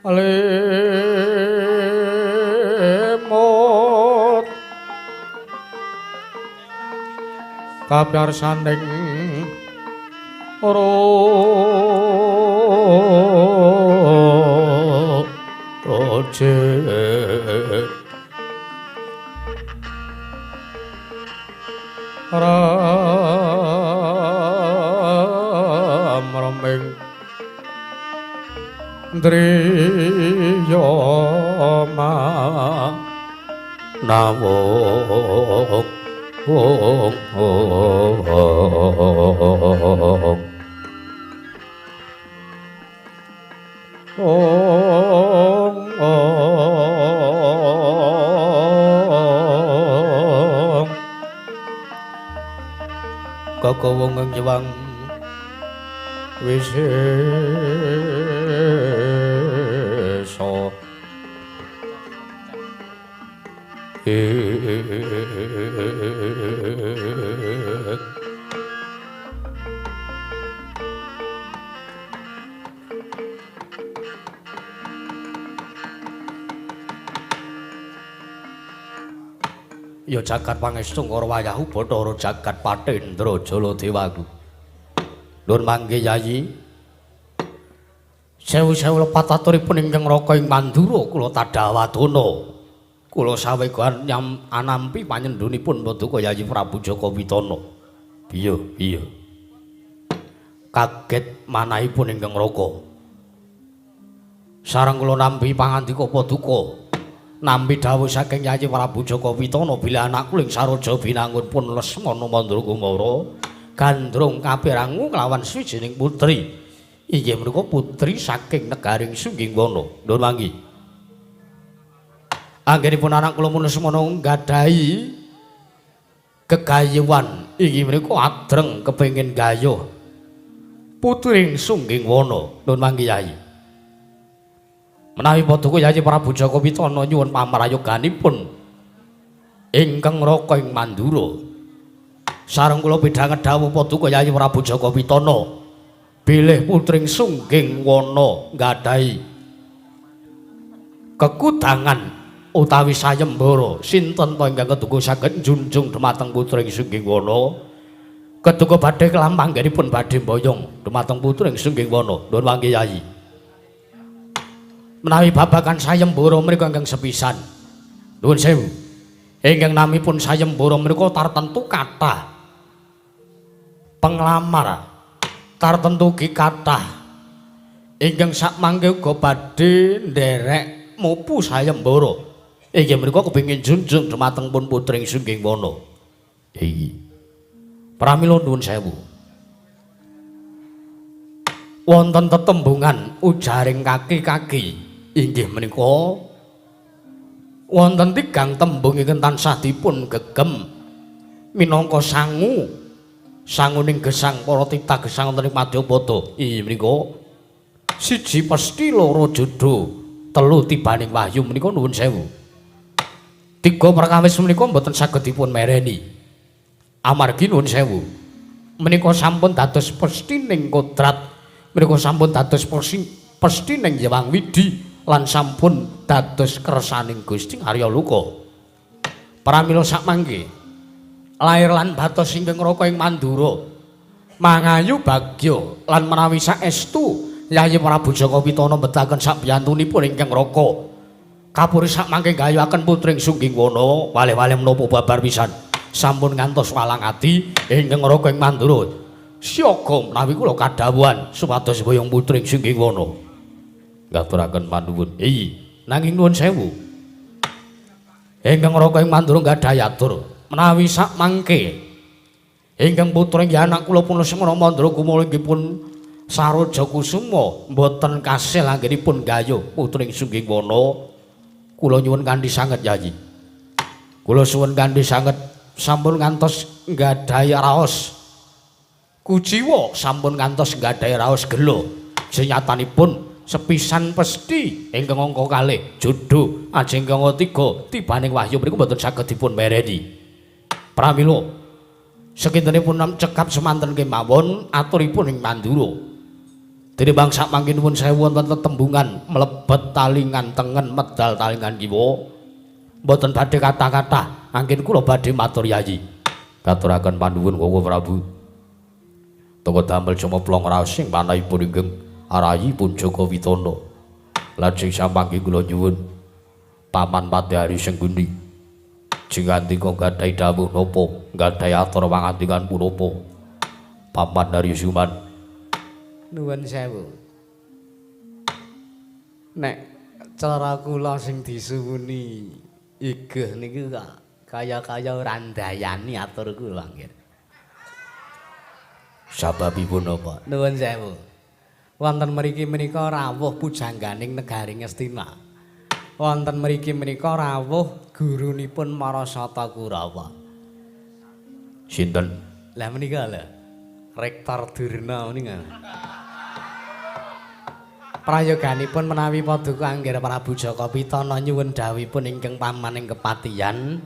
lemot kapyarsaning roje ram raming ndriya nawung ong ong ong koko wong nyewang wisesa Ya jagat pangestu karo wayahu Bathara jagat Patendra Jaladewaku. Nun mangke Yayi. Sewu-sewu lepat aturipun ingkang Raka ing Mandura kula tadhawadana. Kula sawegan nyam anampi panyendhunipun Paduka Yayi Prabu Jaka Pitana. Iya, iya. Kaget manahipun ingkang Raka. Sareng kula nampi pangandika Paduka. Nampi dawuh saking Yayi Prabu Jaka Pitana bilih anak kula ing Saroja Binangun pun Lesmana Mandrakumara gandrung kapirangu kelawan swijining putri. Inggih menika putri saking negaring Sunggingwana. Nuwun manggi. Anggenipun anak kula pun Lesmana nggadahi gegayuhan inggih menika adreng kepengin gayuh putri Sunggingwana. Nuwun manggi Yayi. Menawi Paduka Yayi Prabu Jaka Pitana nyuwun pamrayoganipun ingkang Raka ing Mandura. Sareng kula pidhanget dawuh Paduka Yayi Prabu Jaka Pitana bilih putring Sunggingwana nggadahi kekudangan utawi sayembara sinten ta ingkang keduga saged njunjung dumateng putring Sunggingwana. Keduga badhe kelampanggenipun badhe mboyong dumateng putring Sunggingwana. Nuwun mangke Yayi. Menawi babagan sayembara menika ingkang sepisan. Nuwun sewu. Ingkang namipun sayembara menika tartentu kathah penglamar, tartentu ugi kathah Ingkang sakmangke uga badhe nderek mupu sayembara. Inggih menika kepengin junjung dumateng pun putring Sungging Wana. Iya. Pramila nuwun sewu. Wonten tetembungan ujaring kaki-kaki inggih menika wonten tigang tembung ingkang tansah dipun gegem minangka sangu sanguning gesang para titah gesang wonten ing Madyapada. Inggih menika siji pesthi, loro jodho, telu tibaning wahyu menika nuwun sewu. Tiga perkawis menika mboten saged dipun mereni. Amargi nuwun sewu. Menika sampun dados pesthi kodrat, menika sampun dados pesthi Hyang Widhi lan sampun dados kersaning Gusti Arya Loka. Pramila sakmangke lair lan batos ingkang raka ing Mandura mangayu bagya lan menawi saestu Yayi Prabu Jaka Pitana mbetaken sakbiyantunipun ingkang raka kapuri sakmangke gayuhaken putring Sungging Wana waleh-waleh menapa babar pisan sampun ngantos walang ati ingkang raka ing Mandura siaga menawi kula kadhawuhan supados boyong putring Sungging Wana. Ngaturaken panuwun. Iya, nanging nuwun sewu. Ingkang raka ing Mandura gadhahi atur menawi sakmangke ingkang putra inggih anak kula pun Lesmana Mandra Kumala inggih pun Saroja Kusuma mboten kasil anggenipun gayuh putring Sungging Wana. Kula nyuwun kanthi sanget Yayi. Kula suwun kanthi sanget sampun ngantos nggadahi raos kuciwa, sampun ngantos nggadahi raos gela. Senyatanipun sepisan pesthi ingkang angka kalih jodho ajeng ingkang tiga tibaning wahyu mriku mboten saged dipun mereni. Pramila sekintenipun cekap semanten kemawon aturipun ing Mandura. Dene bangsa mangke nuwun sewu wonten tetembungan mlebet talingan tengen medal talingan kiwa. Mboten badhe kathah-kathah anggen kula badhe matur Yayi. Katuraken panuwun Koko Prabu. Toko damel cumeplong raos sing manahipun ingkang arayipun Jaka Pitana. Lajeng samangke kula nyuwun Paman Padhari Sengguni. Jingandika gadhahi dawuh napa, gadhahi atur pangandikan punapa? Paman Hari Suman. Nuwun sewu. Nek cara kula sing disuwuni igeh niku kok kaya-kaya ora ndayani atur kula nggih. Sababipun napa? Nuwun sewu. Wonten mriki menika rawuh pujangganing negari Ngastina. Wonten mriki menika rawuh gurunipun Marasata Kurawa. Sinten? Lah menika lho. Rektor Durna menika. Prayoganipun menawi paduka Angger Prabu Jaka Pitana nyuwun dawuhipun ingkang paman ing kepatihan.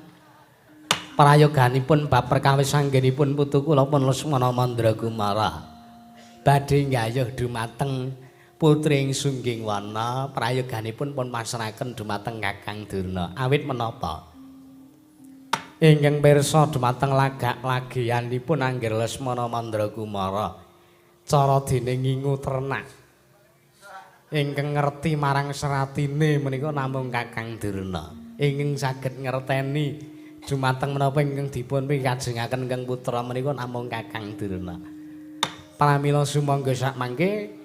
Prayoganipun bab perkawis anggenipun putu kula pun Lesmana Mandra Kumara. Badhe nggayuh dumateng putri ing Sungging Wana, prayoganipun pun pasrahaken dumateng Kakang Durna. Awit menapa? Ingkang pirsa dumateng lagak lagianipun Angger Lesmana Mandra Kumara. Cara dene ngingu ternak. Ingkang ngerti marang seratine menika namung Kakang Durna. Ingkang saged ngerteni dumateng menapa ingkang dipun pikajengaken ingkang putra menika namung Kakang Durna. Pramila sumangga sakmangke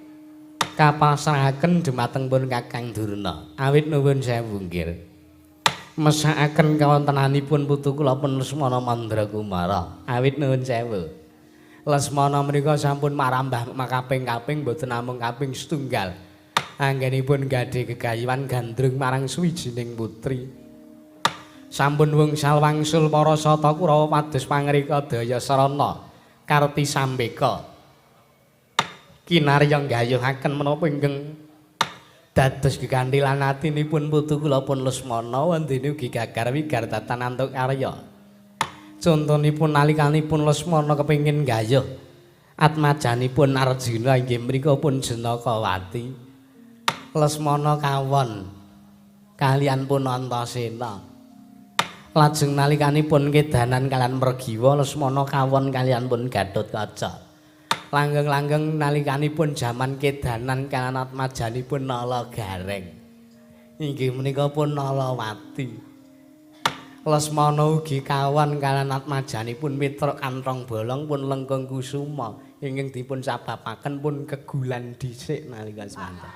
kapasrahaken dumateng pun Kakang Durna. Awit nuwun sewu nggih. Mesakaken kawontenanipun putu kula pun Lesmana Mandra Kumara. Awit nuwun sewu. Lesmana menika sampun marambah makaping-kaping mboten namung kaping setunggal. Anggenipun gadhe gegayuhan gandrung marang suwijining putri. Sampun wungsal wangsul para sata Kurawa pados pangrika daya sarana karti sambeka. Kinarya nggayuhaken menapa ingkang dados geganthilan atinipun putu kula pun Lesmana wondene ugi gagar wigar datan antuk karya. Contonipun nalikanipun Lesmana kepengin nggayuh atmajanipun Arjuna inggih mriku pun Janakawati. Lesmana kawon kalian pun Antasena. Lajeng nalikanipun kedanan kalian Mergiwa Lesmana kawon kalian pun Gatotkaca. Langgeng-langgeng nalikanipun jaman kedanan kalian atmajanipun Nala Gareng. Inggih menika pun Nalawati. Lesmana ugi kawon kalian atmajanipun Mitra Kanthong Bolong pun Lengkung Kusuma. Ingkang dipun sababaken pun kegulan dhisik nalika semanten.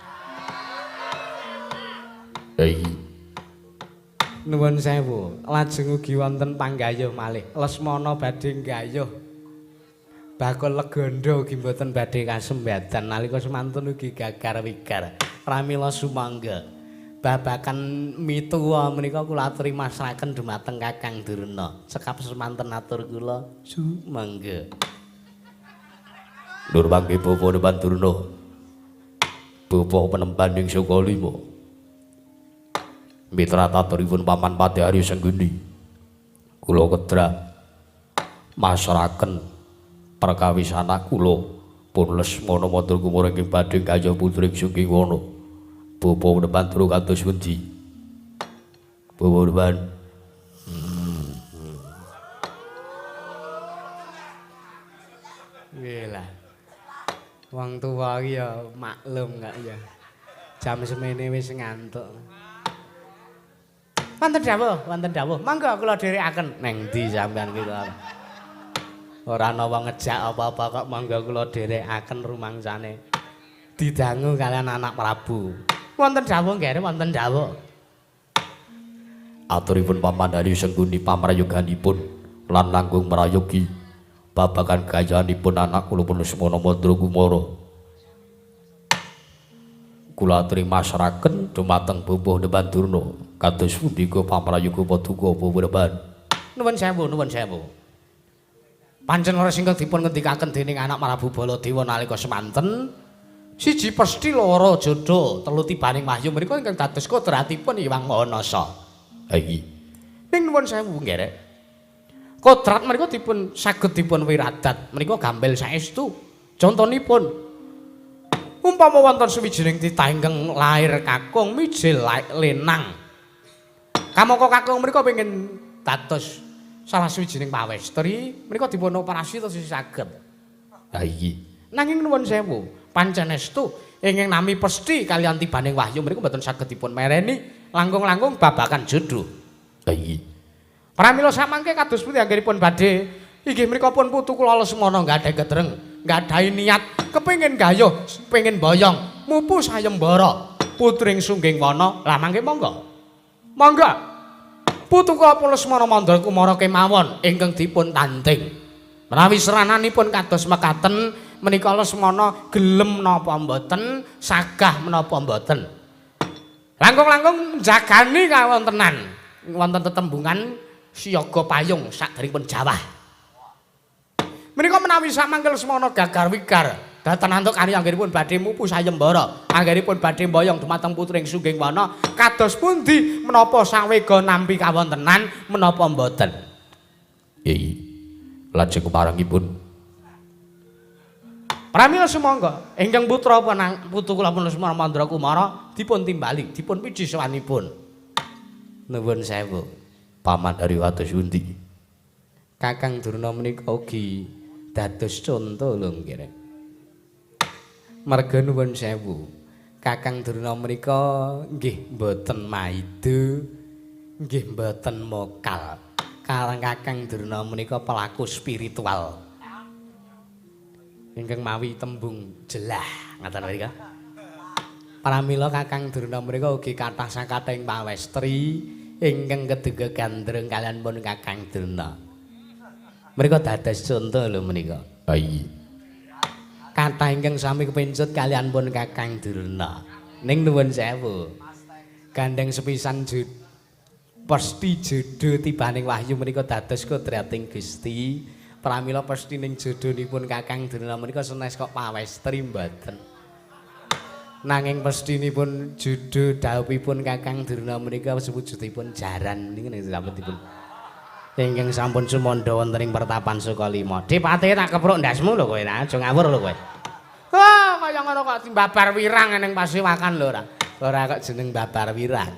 Hei. Nuwun sewu, lajeng ugi wonten panggayuh malih. Lesmana badhe nggayuh bakul legandha ugi mboten badhe kasembadan nalika semanten ugi gagar wigar. Pramila sumangga babakan mituwa menika kula aturi masraken dumateng Kakang Durna. Cekap semanten atur kula sumangga. Nur mangke bapa Depan Durna. Bapa penemban ing Sukalima. Mitra taturipun Paman Patih Arya Sengguni. Kula kedra masraken perkawis anak kula pun Lesmana Mandra Kumara ingkang badhe gayuh putri Sunggiwana. Bapa Depan Durna kados pundi? Bapa Depan. Nggih lah. Wong tuwa iki ya maklum kak ya. Jam semene wis ngantuk. Wonten dawuh, wonten dawuh. Monggo kula dherekaken. Neng ndi sampean ki kok? Ora ana wong ngejak apa-apa kok monggo kula dherekaken rumangsane. Didangu kalian anak Prabu. Wonten dawuh nggih, wonten dawuh. Aturipun Paman Arya Sengguni pamrayoganipun lan langkung mrayogi babagan gayanipun anak kula pun Lesmana Mandra Kumara. Kula aturi masraken dumateng Bapa Depan Durna kados pundi pamrayoga paduka Bapa Depan. Nuwun sewu, nuwun sewu. Pancen leres ingkang dipun ngendikaken dening anak Prabu Baladewa nalika semanten siji pesthi loro jodho telu tibaning wahyu menika ingkang dados kodratipun Hyang Maha Nasa. Ha iki. Ning nuwun sewu nggih. Kodrat menika dipun saged dipun wiradat menika gambel saestu. Contonipun umpama wonten suwijining titah ingkang lair kakung mijil lenang. Kamangka kakung menika pengin dados salah suwijining pawestri menika dipun operasi terus saged. Ha iki. Nanging nuwun sewu, pancen estu ingkang nami pesthi kaliyan tibaning wahyu menika mboten saged dipun mereni langkung-langkung babakan jodho. Ha iki. Pramila samangke kados pundi anggenipun badhe inggih menika pun putu kula Lesmana nggadahi ketreng, nggadahi niat kepengin gayuh, pengin boyong, mupu sayembara putring Sungging Wana. Lah mangke monggo. Monggo. Putu kula Lesmana Mandra Kumara kemawon ingkang dipun tanding. Menawi serananipun kados mekaten menika Lesmana gelem napa mboten, sagah menapa mboten. Langkung-langkung jagani kawontenan wonten tetembungan siaga payung sakderengipun jawah. Menika menawi samangke Lesmana gagar wigar dhateng antuk kari anggenipun badhe mupu sayembara, anggenipun badhe mboyong dumateng putring Sungging Wana, kados pundi menapa sawega nampi kawontenan menapa mboten? Yai, lajeng keparengipun. Pramila sumangga ingkang putra putu kula pun Lesmana Mandra Kumara dipun timbali, dipun piji sowanipun. Nuwun sewu. Paman dari kados pundi? Kakang Durna menika ugi dados conto lho nggih. Marga nuwun sewu. Kakang Durna menika nggih mboten maido, nggih mboten mokal. Karang Kakang Durna menika pelaku spiritual. Ingkang mawi tembung jelah ngaten menika. Pramila Kakang Durna menika ugi kathah sakathahing pawestri ingkang keduga gandrung kaliyan pun Kakang Durna. Menika dados conto lho menika. Ha iki. Kathah ingkang sami kepencut kaliyan pun Kakang Durna. Ning nuwun sewu. Gandeng sepisan pesthi jodho tibaning wahyu menika dados kodrating Gusti. Pramila pesthi ning jodhonipun Kakang Durna menika senes kok pawestri mboten. Nanging pesthinipun jodho dhawuhipun Kakang Durna menika sewujudipun jaran niku nek dipun ingkang sampun sumandha wonten ing pertapan Sukalima. Dipate tak kepruk ndasmu lho kowe, aja ngawur lho kowe. Wah, kaya ngono kok dimbabar wirang ning pasewakan lho ora. Ora kok jeneng babar wirang.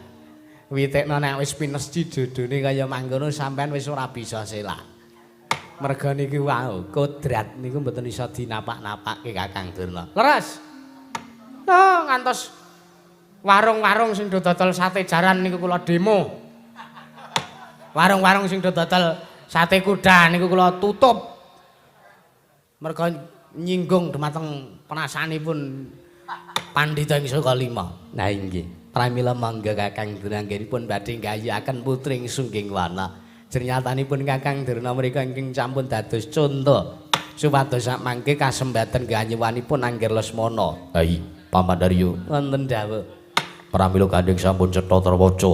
Witekno nek wis pinesci jodhone kaya mangkono sampean wis ora bisa selak. Merga niki wau kodrat niku mboten iso dinapak-napake Kakang Durna. Leres. Oh, ngantos warung-warung sing do dodol sate jaran niku kula demo. Warung-warung sing do dodol sate kuda niku kula tutup. Merga nyinggung dumateng perasaanipun pandhita ing saka lima. Nah inggih. Pramila mangga Kakang Durna anggenipun badhe nggayuhaken putri ing Sungging Wana. Jernyatanipun Kakang Durna mriku ingkang sampun dados conto supados sakmangke kasembaten ganyuwanipun Angger Lesmana. Hai, Paman Daryo. Wonten dawuh. Pramila gandheng sampun cetha terwaca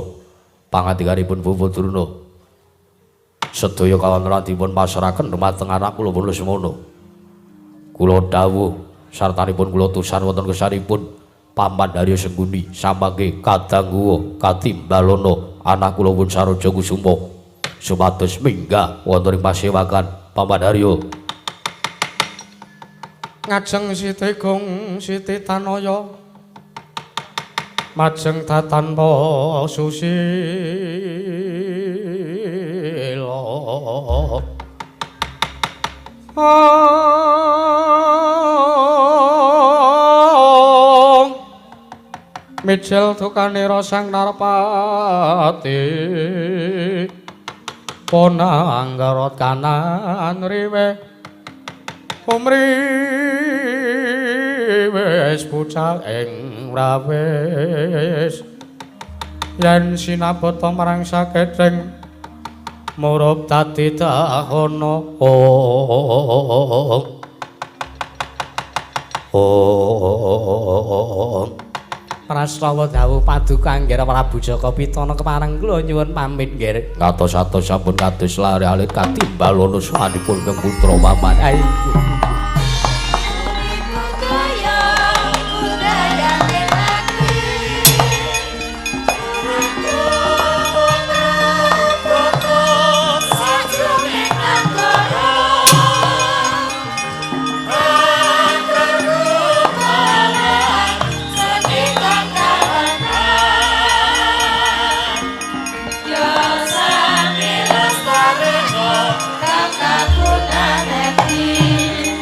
pangandikanipun Bapak Durna. Sedaya kawontenan dipun pasrahaken dumateng anak kula pun Lesmana. Kula dawuh sartanipun kula tusan wonten kesanipun Paman Daryo Sengkuni samangke kadangguwa katimbalana anak kula pun Saroja Kusuma supados minggah wonten ing pasewakan Paman Daryo. Ngajeng Siti Gung Siti Tanaya majeng datanpa susila. Mijil dukanira sang Narpati ponanggarot kanan riwe pumriwis bucal ing rawis yen sinabata marang sakeceng murup dadi dahana. Om Prastawa dawuh paduka Angger Prabu Jaka Pitana kepareng kula nyuwun pamit nggih. Ngatos-atos sampun kados lare alit katimbalana swanipun kang putra paman. Ayo. Kakak kunaneti.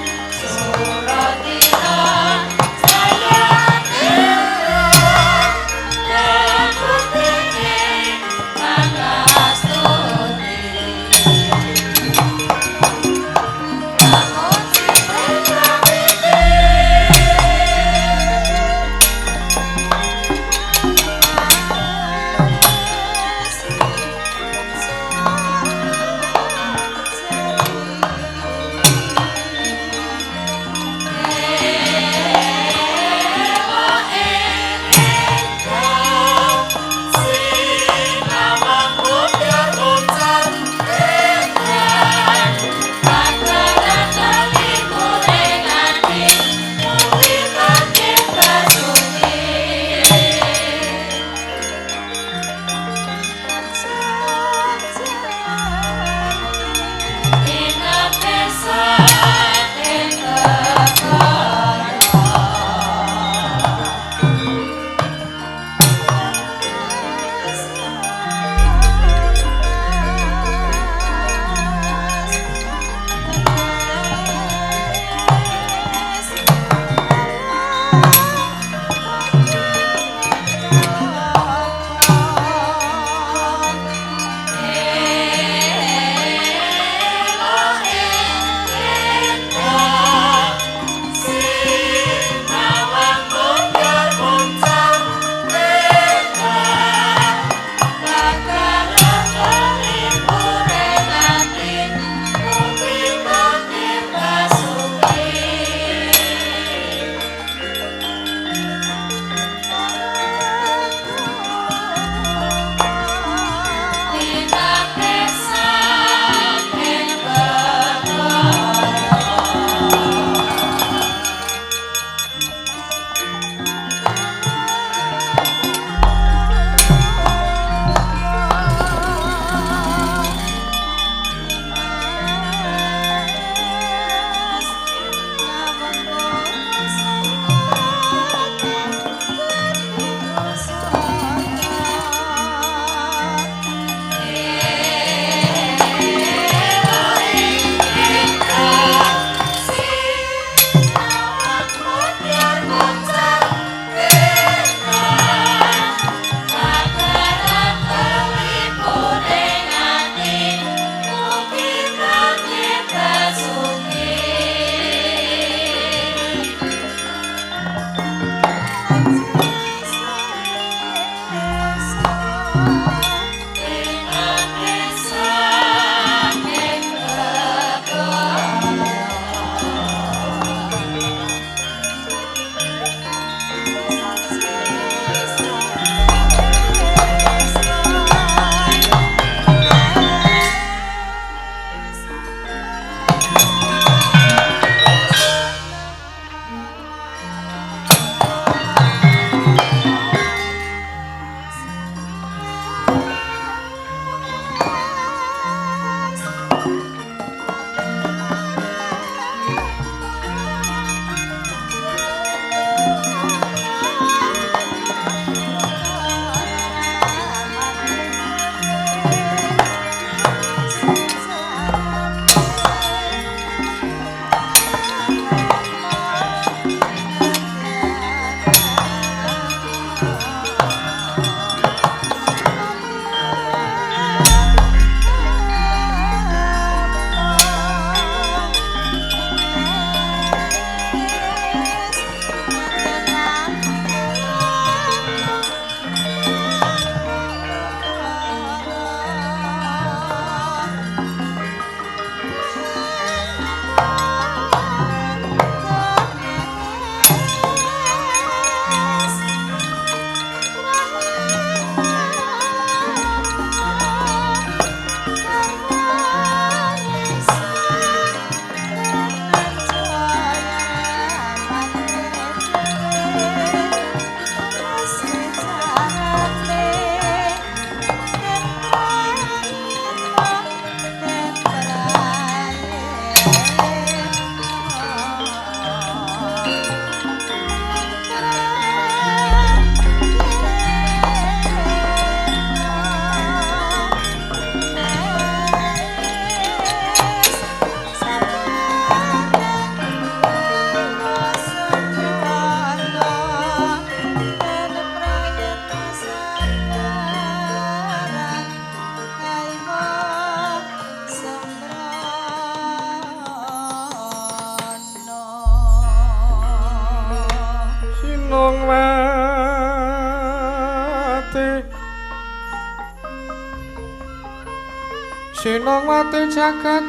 Sinongwati jagat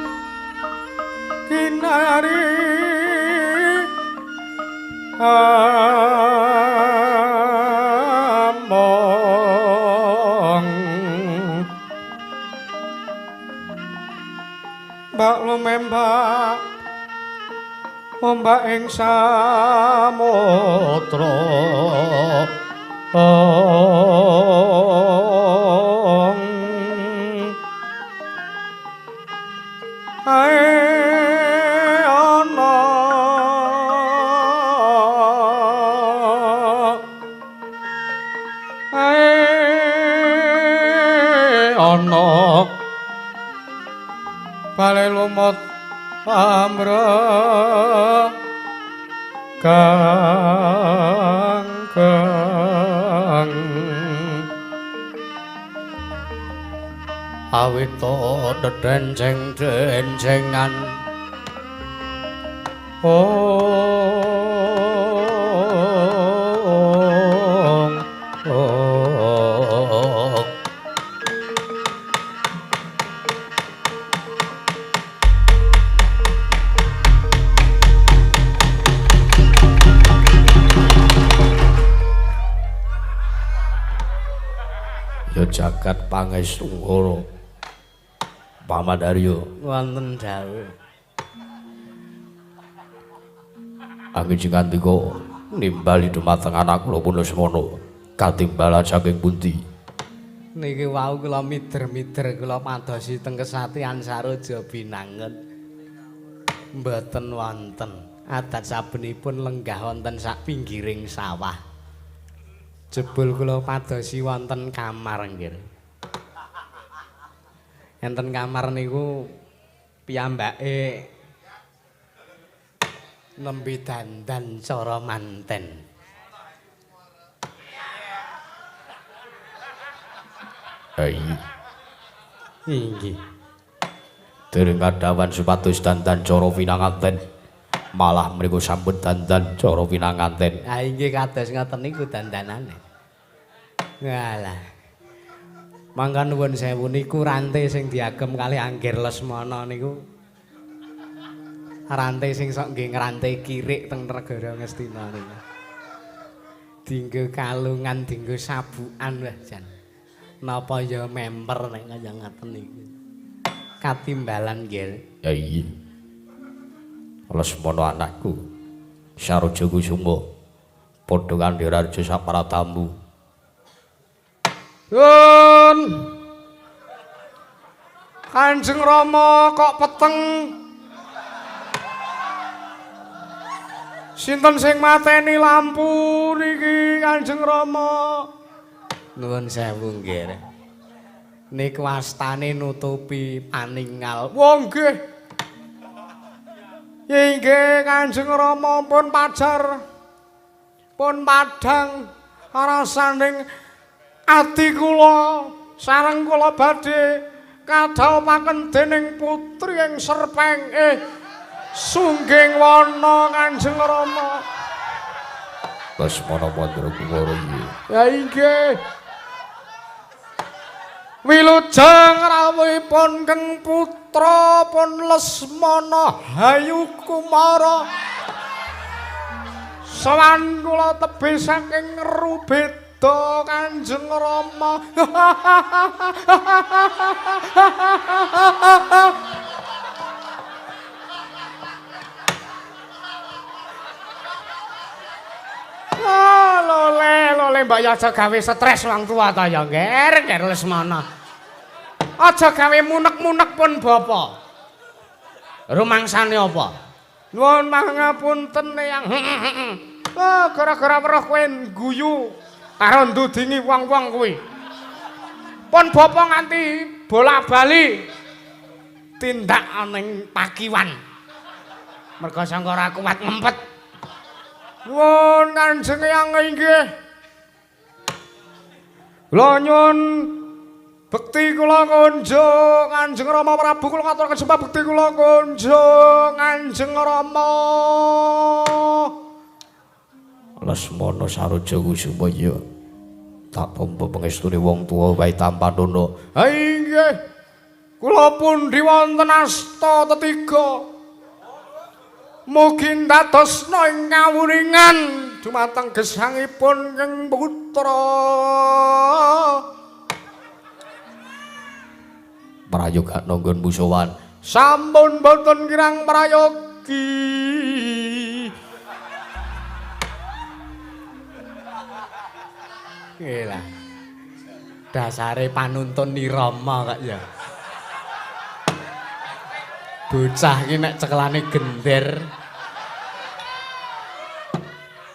kinari among mbak lumembak ombak ing samudra. Ae ana ae ana bale lumut amra kang kang awita dedenceng-dencengan ong ong. Ya jagat pangestungkara Paman Arya wonten dawuh. Angin sing ngandika nimbali dumateng anak kula pun Lesmana katimbalan saking pundi? Niki wau kula mider-mider kula padosi teng Kesatian Saroja Binangun. Mboten wonten. Adat sabenipun lenggah wonten sak pinggiring sawah. Jebul kula padosi wonten kamar nggih. Enten kamar niku piyambake nembe dandan cara manten. Hai. Inggih. Dereng kadawan supados dandan cara pinanganten. Malah mriku sampun dandan cara pinanganten. Ha inggih kados ngoten niku dandanane. Walah. Mangka nuwun sewu niku rante sing diagem kalih Anggir Lesmana niku. Rante sing sok nggih ngrante kirik teng negara Ngastina niku. Dinggo kalungan, dinggo sabukan wah jan. Napa ya memper nek kaya ngaten niku. Katimbalan nggih. Ya iya. Lesmana anakku Saroja Kusuma padha kandhira sapratamu. Yun. Kanjeng Rama kok peteng. Sinten sing mateni lampu niki Kanjeng Rama? Nuwun sewu nggih. Niku astane nutupi paningal. Wah nggih. Inggih Kanjeng Rama pun pajar. Pun padhang rasaning ati kula sareng kula badhe kadhawuhaken dening putri ing Serpeng Sungging Wana Kanjeng Rama. Lesmana Mandra Kumara iya. Ya inggih. Wilujeng rawuhipun Keng Putra pun Lesmana Hayu Kumara. Sowan kula tebih saking Rubeda Kanjeng Rama. Ah, lole, lole mbak ya aja gawe stres wong tua ta ya, Nger, Nger Lesmana. Aja gawe munek-munek pun bapa. Rumangsane apa? Nuwun pangapunten Eyang. Oh, gara-gara weruh kowe guyu karo ndudingi wong-wong kuwi. Pun bapa nganti bola-bali tindak ning pakiwan. Merga sangka ora kuat ngempet. Nuwun Kanjeng Eyang inggih. Kula nyuwun bekti kula kunjung Kanjeng Rama Prabu kula ngaturaken sembah bekti kula kunjung Kanjeng Rama. Lesmana Saroja Kusuma ya. Tak tampa pangestune wong tuwa wae tampanana. Ha inggih. Kula pundi wonten asta tetiga. Mugi ndadosna ing kawuningan dumateng gesangipun ing putra. Prayoga nggonmu sowan. Sampun boten kirang prayogi. Nggih. Dasare panuntun nirama kok ya. Bocah iki nek cekelane gender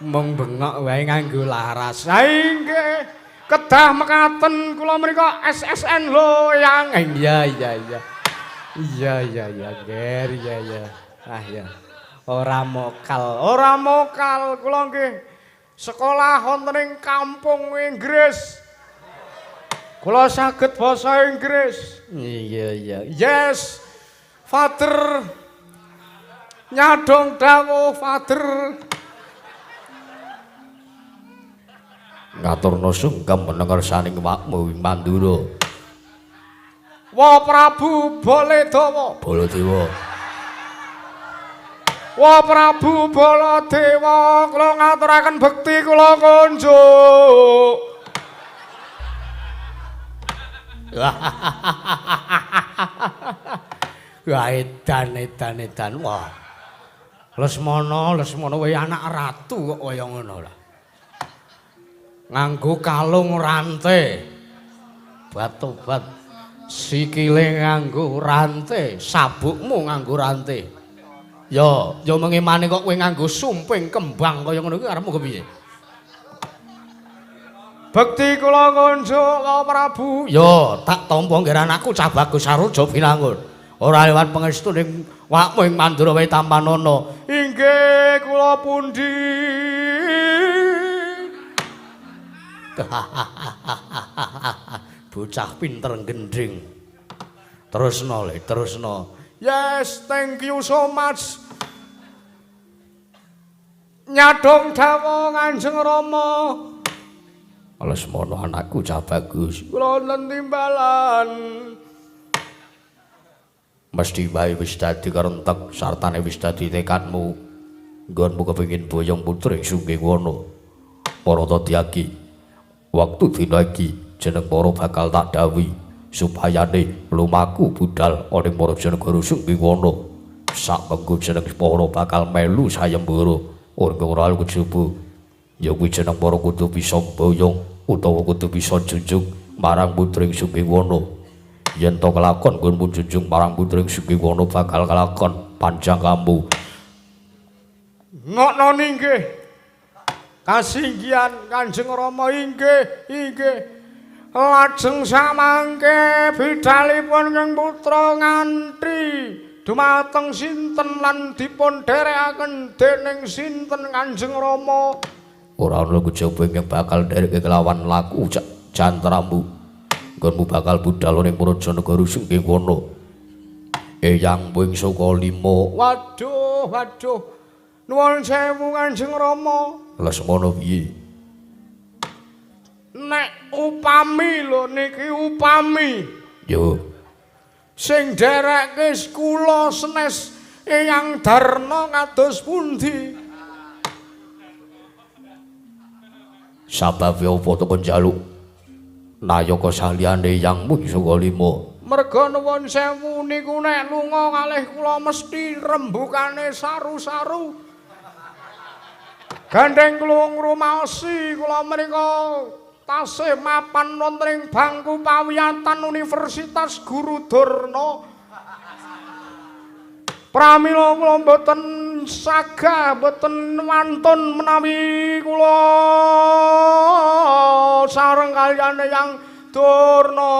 mung bengok wae nganggo laras. Ha inggih, kedah mekaten kula mriku SSN lho yang. Iya iya iya. Iya iya iya, Ger, iya iya. Ah ya. Ora mokal, ora mokal kula nggih. Sekolah wonten ing kampung Inggris. Kula saged basa Inggris. Iya iya. Yes. Father nyadong dawuh Father. Ngaturna sungkem menengar saning wakmu ing Mandura. Wa Prabu Baladewa. Baladewa. Wa Prabu Baladewa, kula ngaturaken bekti kula kunjuk. Wah edan edan edan. Wah. Lesmana, Lesmana wae anak ratu kok kaya ngono lah. Nganggo kalung rante. Batobat sikile nganggo rante, sabukmu nganggo rante. Ya, ya mengemane kok kowe nganggo sumping kembang kaya ngono kuwi karepmu kepiye? Bekti kula kunjuk Wa Prabu. Ya, tak tampa nggih anakku cah bagus Saruja Binangun. Ora lewat pangestu ning wakmu ing Mandura wae tampanana. Inggih kula pundi. Bocah pinter gendhing. Terusno le, terusno. Yes, thank you so much. Nyadong dawuh Kanjeng Rama. Lesmana anakku cah bagus. Kula wonten timbalan. Mesti wae wis dadi kerentek sartane wis dadi tekadmu. Nggonmu kepengin boyong putri Sunggiwana. Para Tadyaki, wektu dina iki jeneng para bakal tak dawuhi supayane lumaku budal ana ing Rajanegara Sunggiwana. Sak mengko jeneng para bakal melu sayembara ora ora kejaba. Ya kuwi jeneng para kudu bisa boyong utawa kudu bisa junjung marang putri Sunggiwana. Yen to kelakon nggonmu junjung marang putri Sunggiwana bakal kelakon panjang kambu. Ngokno inggih. Kasinggihan Kanjeng Rama inggih, inggih. Lajeng samangke bidalipun ing putra nganti dumateng sinten lan dipun dherekaken dening sinten Kanjeng Rama. Ora ana kejaba ingkang bakal ndereke kelawan laku jantramu. Nggonmu bakal budal ning Prajanegara Sunggiwana. Eyang wing saka lima. Waduh, waduh. Nuwun sewu Kanjeng Rama. Lesmana piye? Nek upami lho niki upami. Yo. Sing nderekke kula senes Eyang Darna kados pundi? Sababe apa to kon njaluk nayaka saliyane Eyang Mung saka lima? Merga nuwun sewu niku nek lunga kalih kula mesti rembukane saru-saru. Gandeng kula ngrumaosi kula menika tasih mapan wonten ing bangku pawiyatan Universitas Guru Durna. Pramila kula mboten sagah, mboten wantun menawi kula sareng kaliyan Eyang Durna.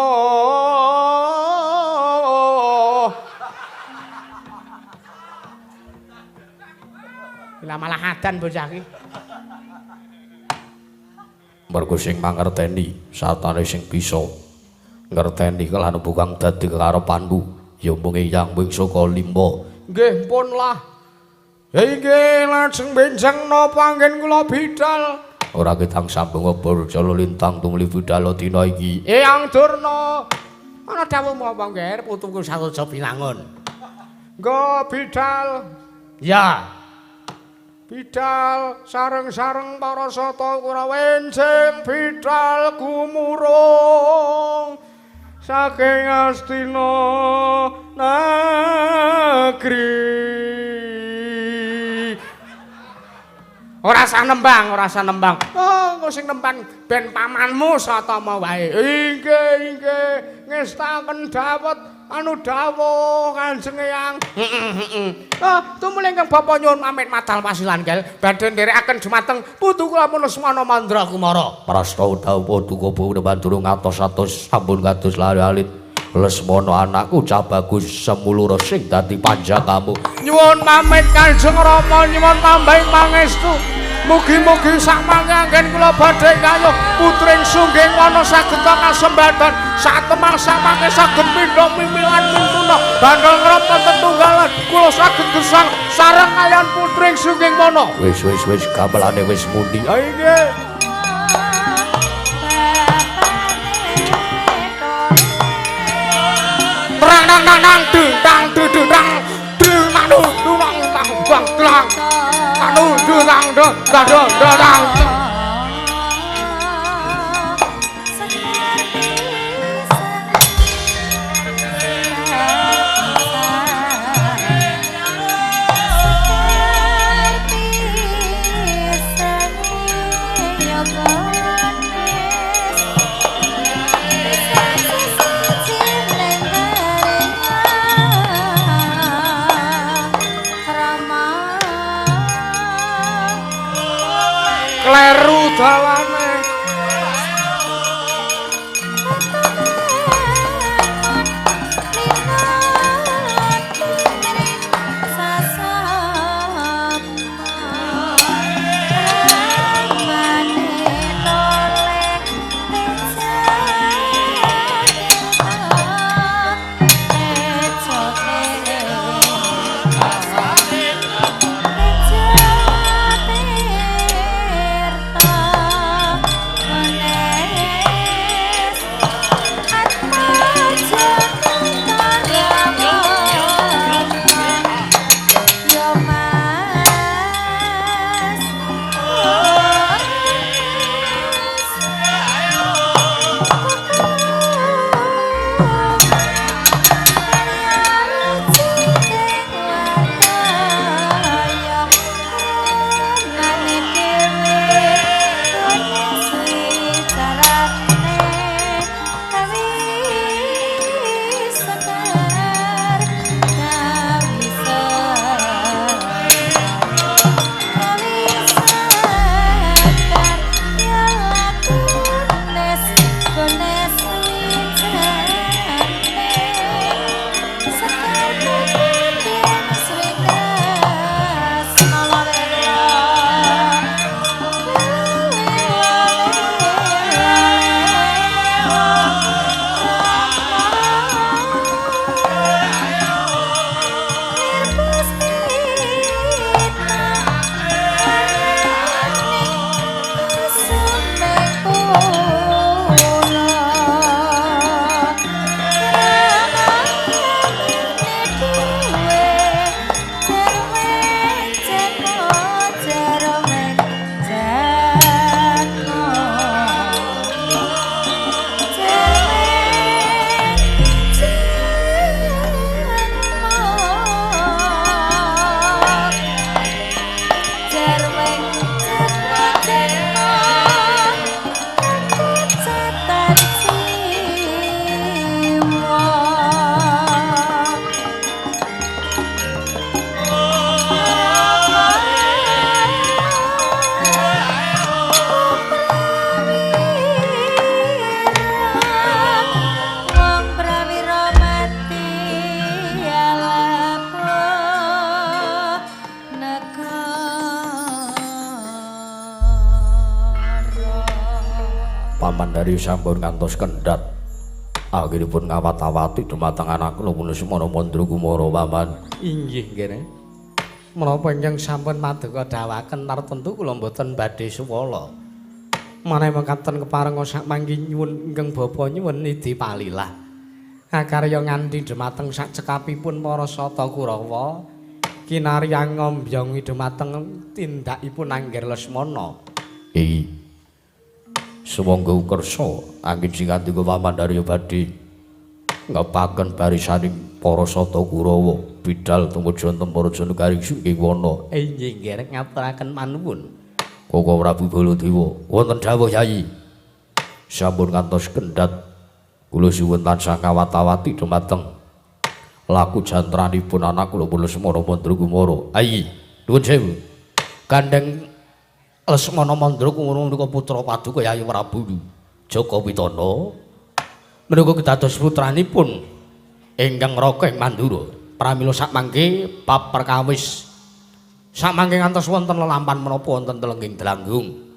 Lah malah adan bocah iki. Mergo sing mangerteni satane sing bisa ngerteni kelan bukang dadi kekarepanmu ya mung Eyang wing saka lima. Nggih pun lah. Ya inggih lajeng benjang napa anggen kula bidal. Ora ketang sambung obor jala lintang tumuli budal dina iki. Eyang Durna Ana dawuhmu apa, Ngger? Putuku Saroja Binangun. Nggo bidal. Ya. Bidal sareng-sareng para sata kura wenjing bidal gumurung saking Astina negeri. Ora usah nembang, ora usah nembang. Oh, engko sing nembang ben pamanmu Satama wae. Inggih, inggih, ngestaken dawet anu dawuh Kanjeng Eyang. Heeh, heeh. Ah, tumuli ingkang bapa nyuwun pamit madal pasilan gel badhe nderekaken dumateng putu kula Lesmana Mandra Kumara. Prasta dawuh paduka bawa mandura ngatos-atos sampun kados lare alit. Lesmana anakku cah bagus semulura sing dadi panjakamu. Nyuwun pamit Kanjeng Rama, nyuwun tambahing pangestu. Mugi-mugi sakmangke anggen kula badhe kayuh putring Sungging Wana saged kasembadan satemah samangke saged pindha mimilan mintuna bandel ngrapa tetunggalan kula saged gesang sareng kaliyan putring Sungging Wana. Wis wis wis gamelane wis muni. Inggih. Nang nang nang nang dung tang dung dung tang dung nang dung dung nang tang bang tang anu dung tang dung tang dung tang. Kleru dalane. Dari sampun ngantos kendhat akhiripun ngawat-awati dumateng anak kula Lesmana Mandra Kumara paman. Inggih nggih. Menapa ingkang sampun maduka dawaken tartemtu kula mboten badhe suwala. Menawi mekaten keparenga sak mangki nyuwun ingkang bapa nyuwun nidi palilah. Akarya nganti dhumateng sak cekapipun para Sata Kurawa kinarya ngombyongi dhumateng tindakipun Angger Lesmana. Iki sumangga kersa angin sing ngandika Pamandarya badhe ngepaken barisaning para Sata Kurawa bidal tumuju wonten para negari Sungging Wana. Inggih nggih ngaturaken panuwun. Koko Prabu Baladewa wonten dawuh Yayi. Sampun ngantos kendhat kula suwun tansah kawat-awati dumateng laku jantranipun anak kula Lesmana Mandra Kumara. Ayi, nuwun sewu. Gandeng Lesmana Mandra Kumara menika putra paduka Yayi Prabu Jaka Pitana. Menika kedados putranipun ingkang raka ing Mandura. Pramila sakmangke bab perkawis sakmangke ngantos wonten lelampan menapa wonten telengging Delanggung.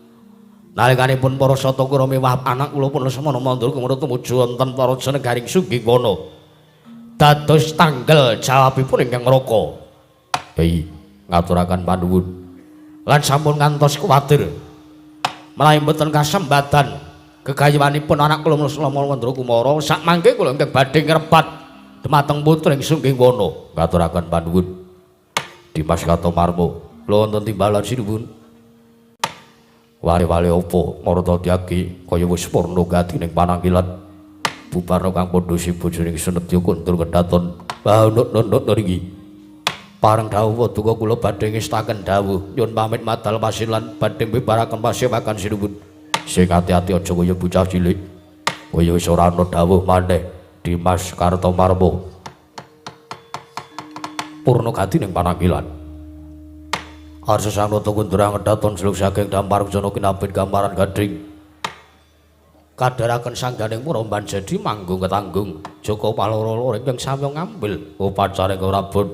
Nalikanipun para Sata Kurawa mewah anak kula pun Lesmana Mandra Kumara tumuju wonten para negaring Sungging Wana. Dados tanggal jawabipun ingkang raka. Hei, ngaturaken panuwun. Lan sampun ngantos kuwatir menawi mboten kasembatan gegayuhanipun anak kula Lesmana Mandra Kumara sakmangke kula ingkang badhe ngrebat dumateng putri ing Sungging Wana. Ngaturaken panuwun. Dimas Kartomarmo, kula wonten timbalan sinuwun. Wale-wale opo marta tyagi kaya wis purna gati ning panangkilan. Bubarna kang padha sibojone Senedya kundur kedaton. Bahnuk-nunuk niki. Pareng dawuh paduka kula badhe ngestaken dawuh nyuwun pamit madal pasilan badhe mbibaraken pasewakan sinuwun. Sing ati-ati aja kaya bocah cilik. Kaya wis ora ana dawuh maneh Dimas Kartomarmo. Purna gati ning panangkilan. Arsa sang nata kundra ngedaton seluk saking dampar jana kinabit gambaran gading. Kadharaken sangganing puromban jadi manggung ketanggung. Jaka paloro ingkang samya ngambil upacaring rabun.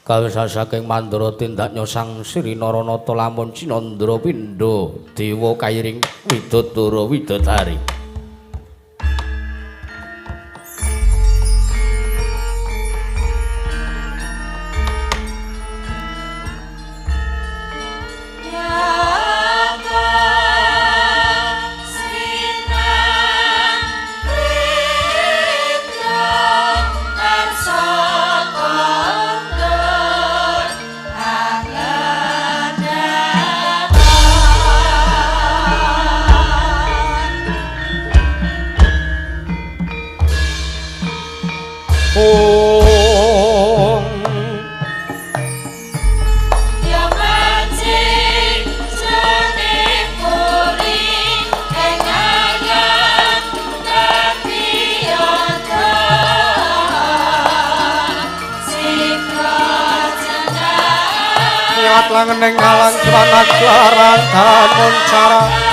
Kawisa saking Mandura tindak nyosang Sri Naranata lamun Cinandra pindha dewa kairing widodara widodari. Langeneng alang cuwana klaran damun cara.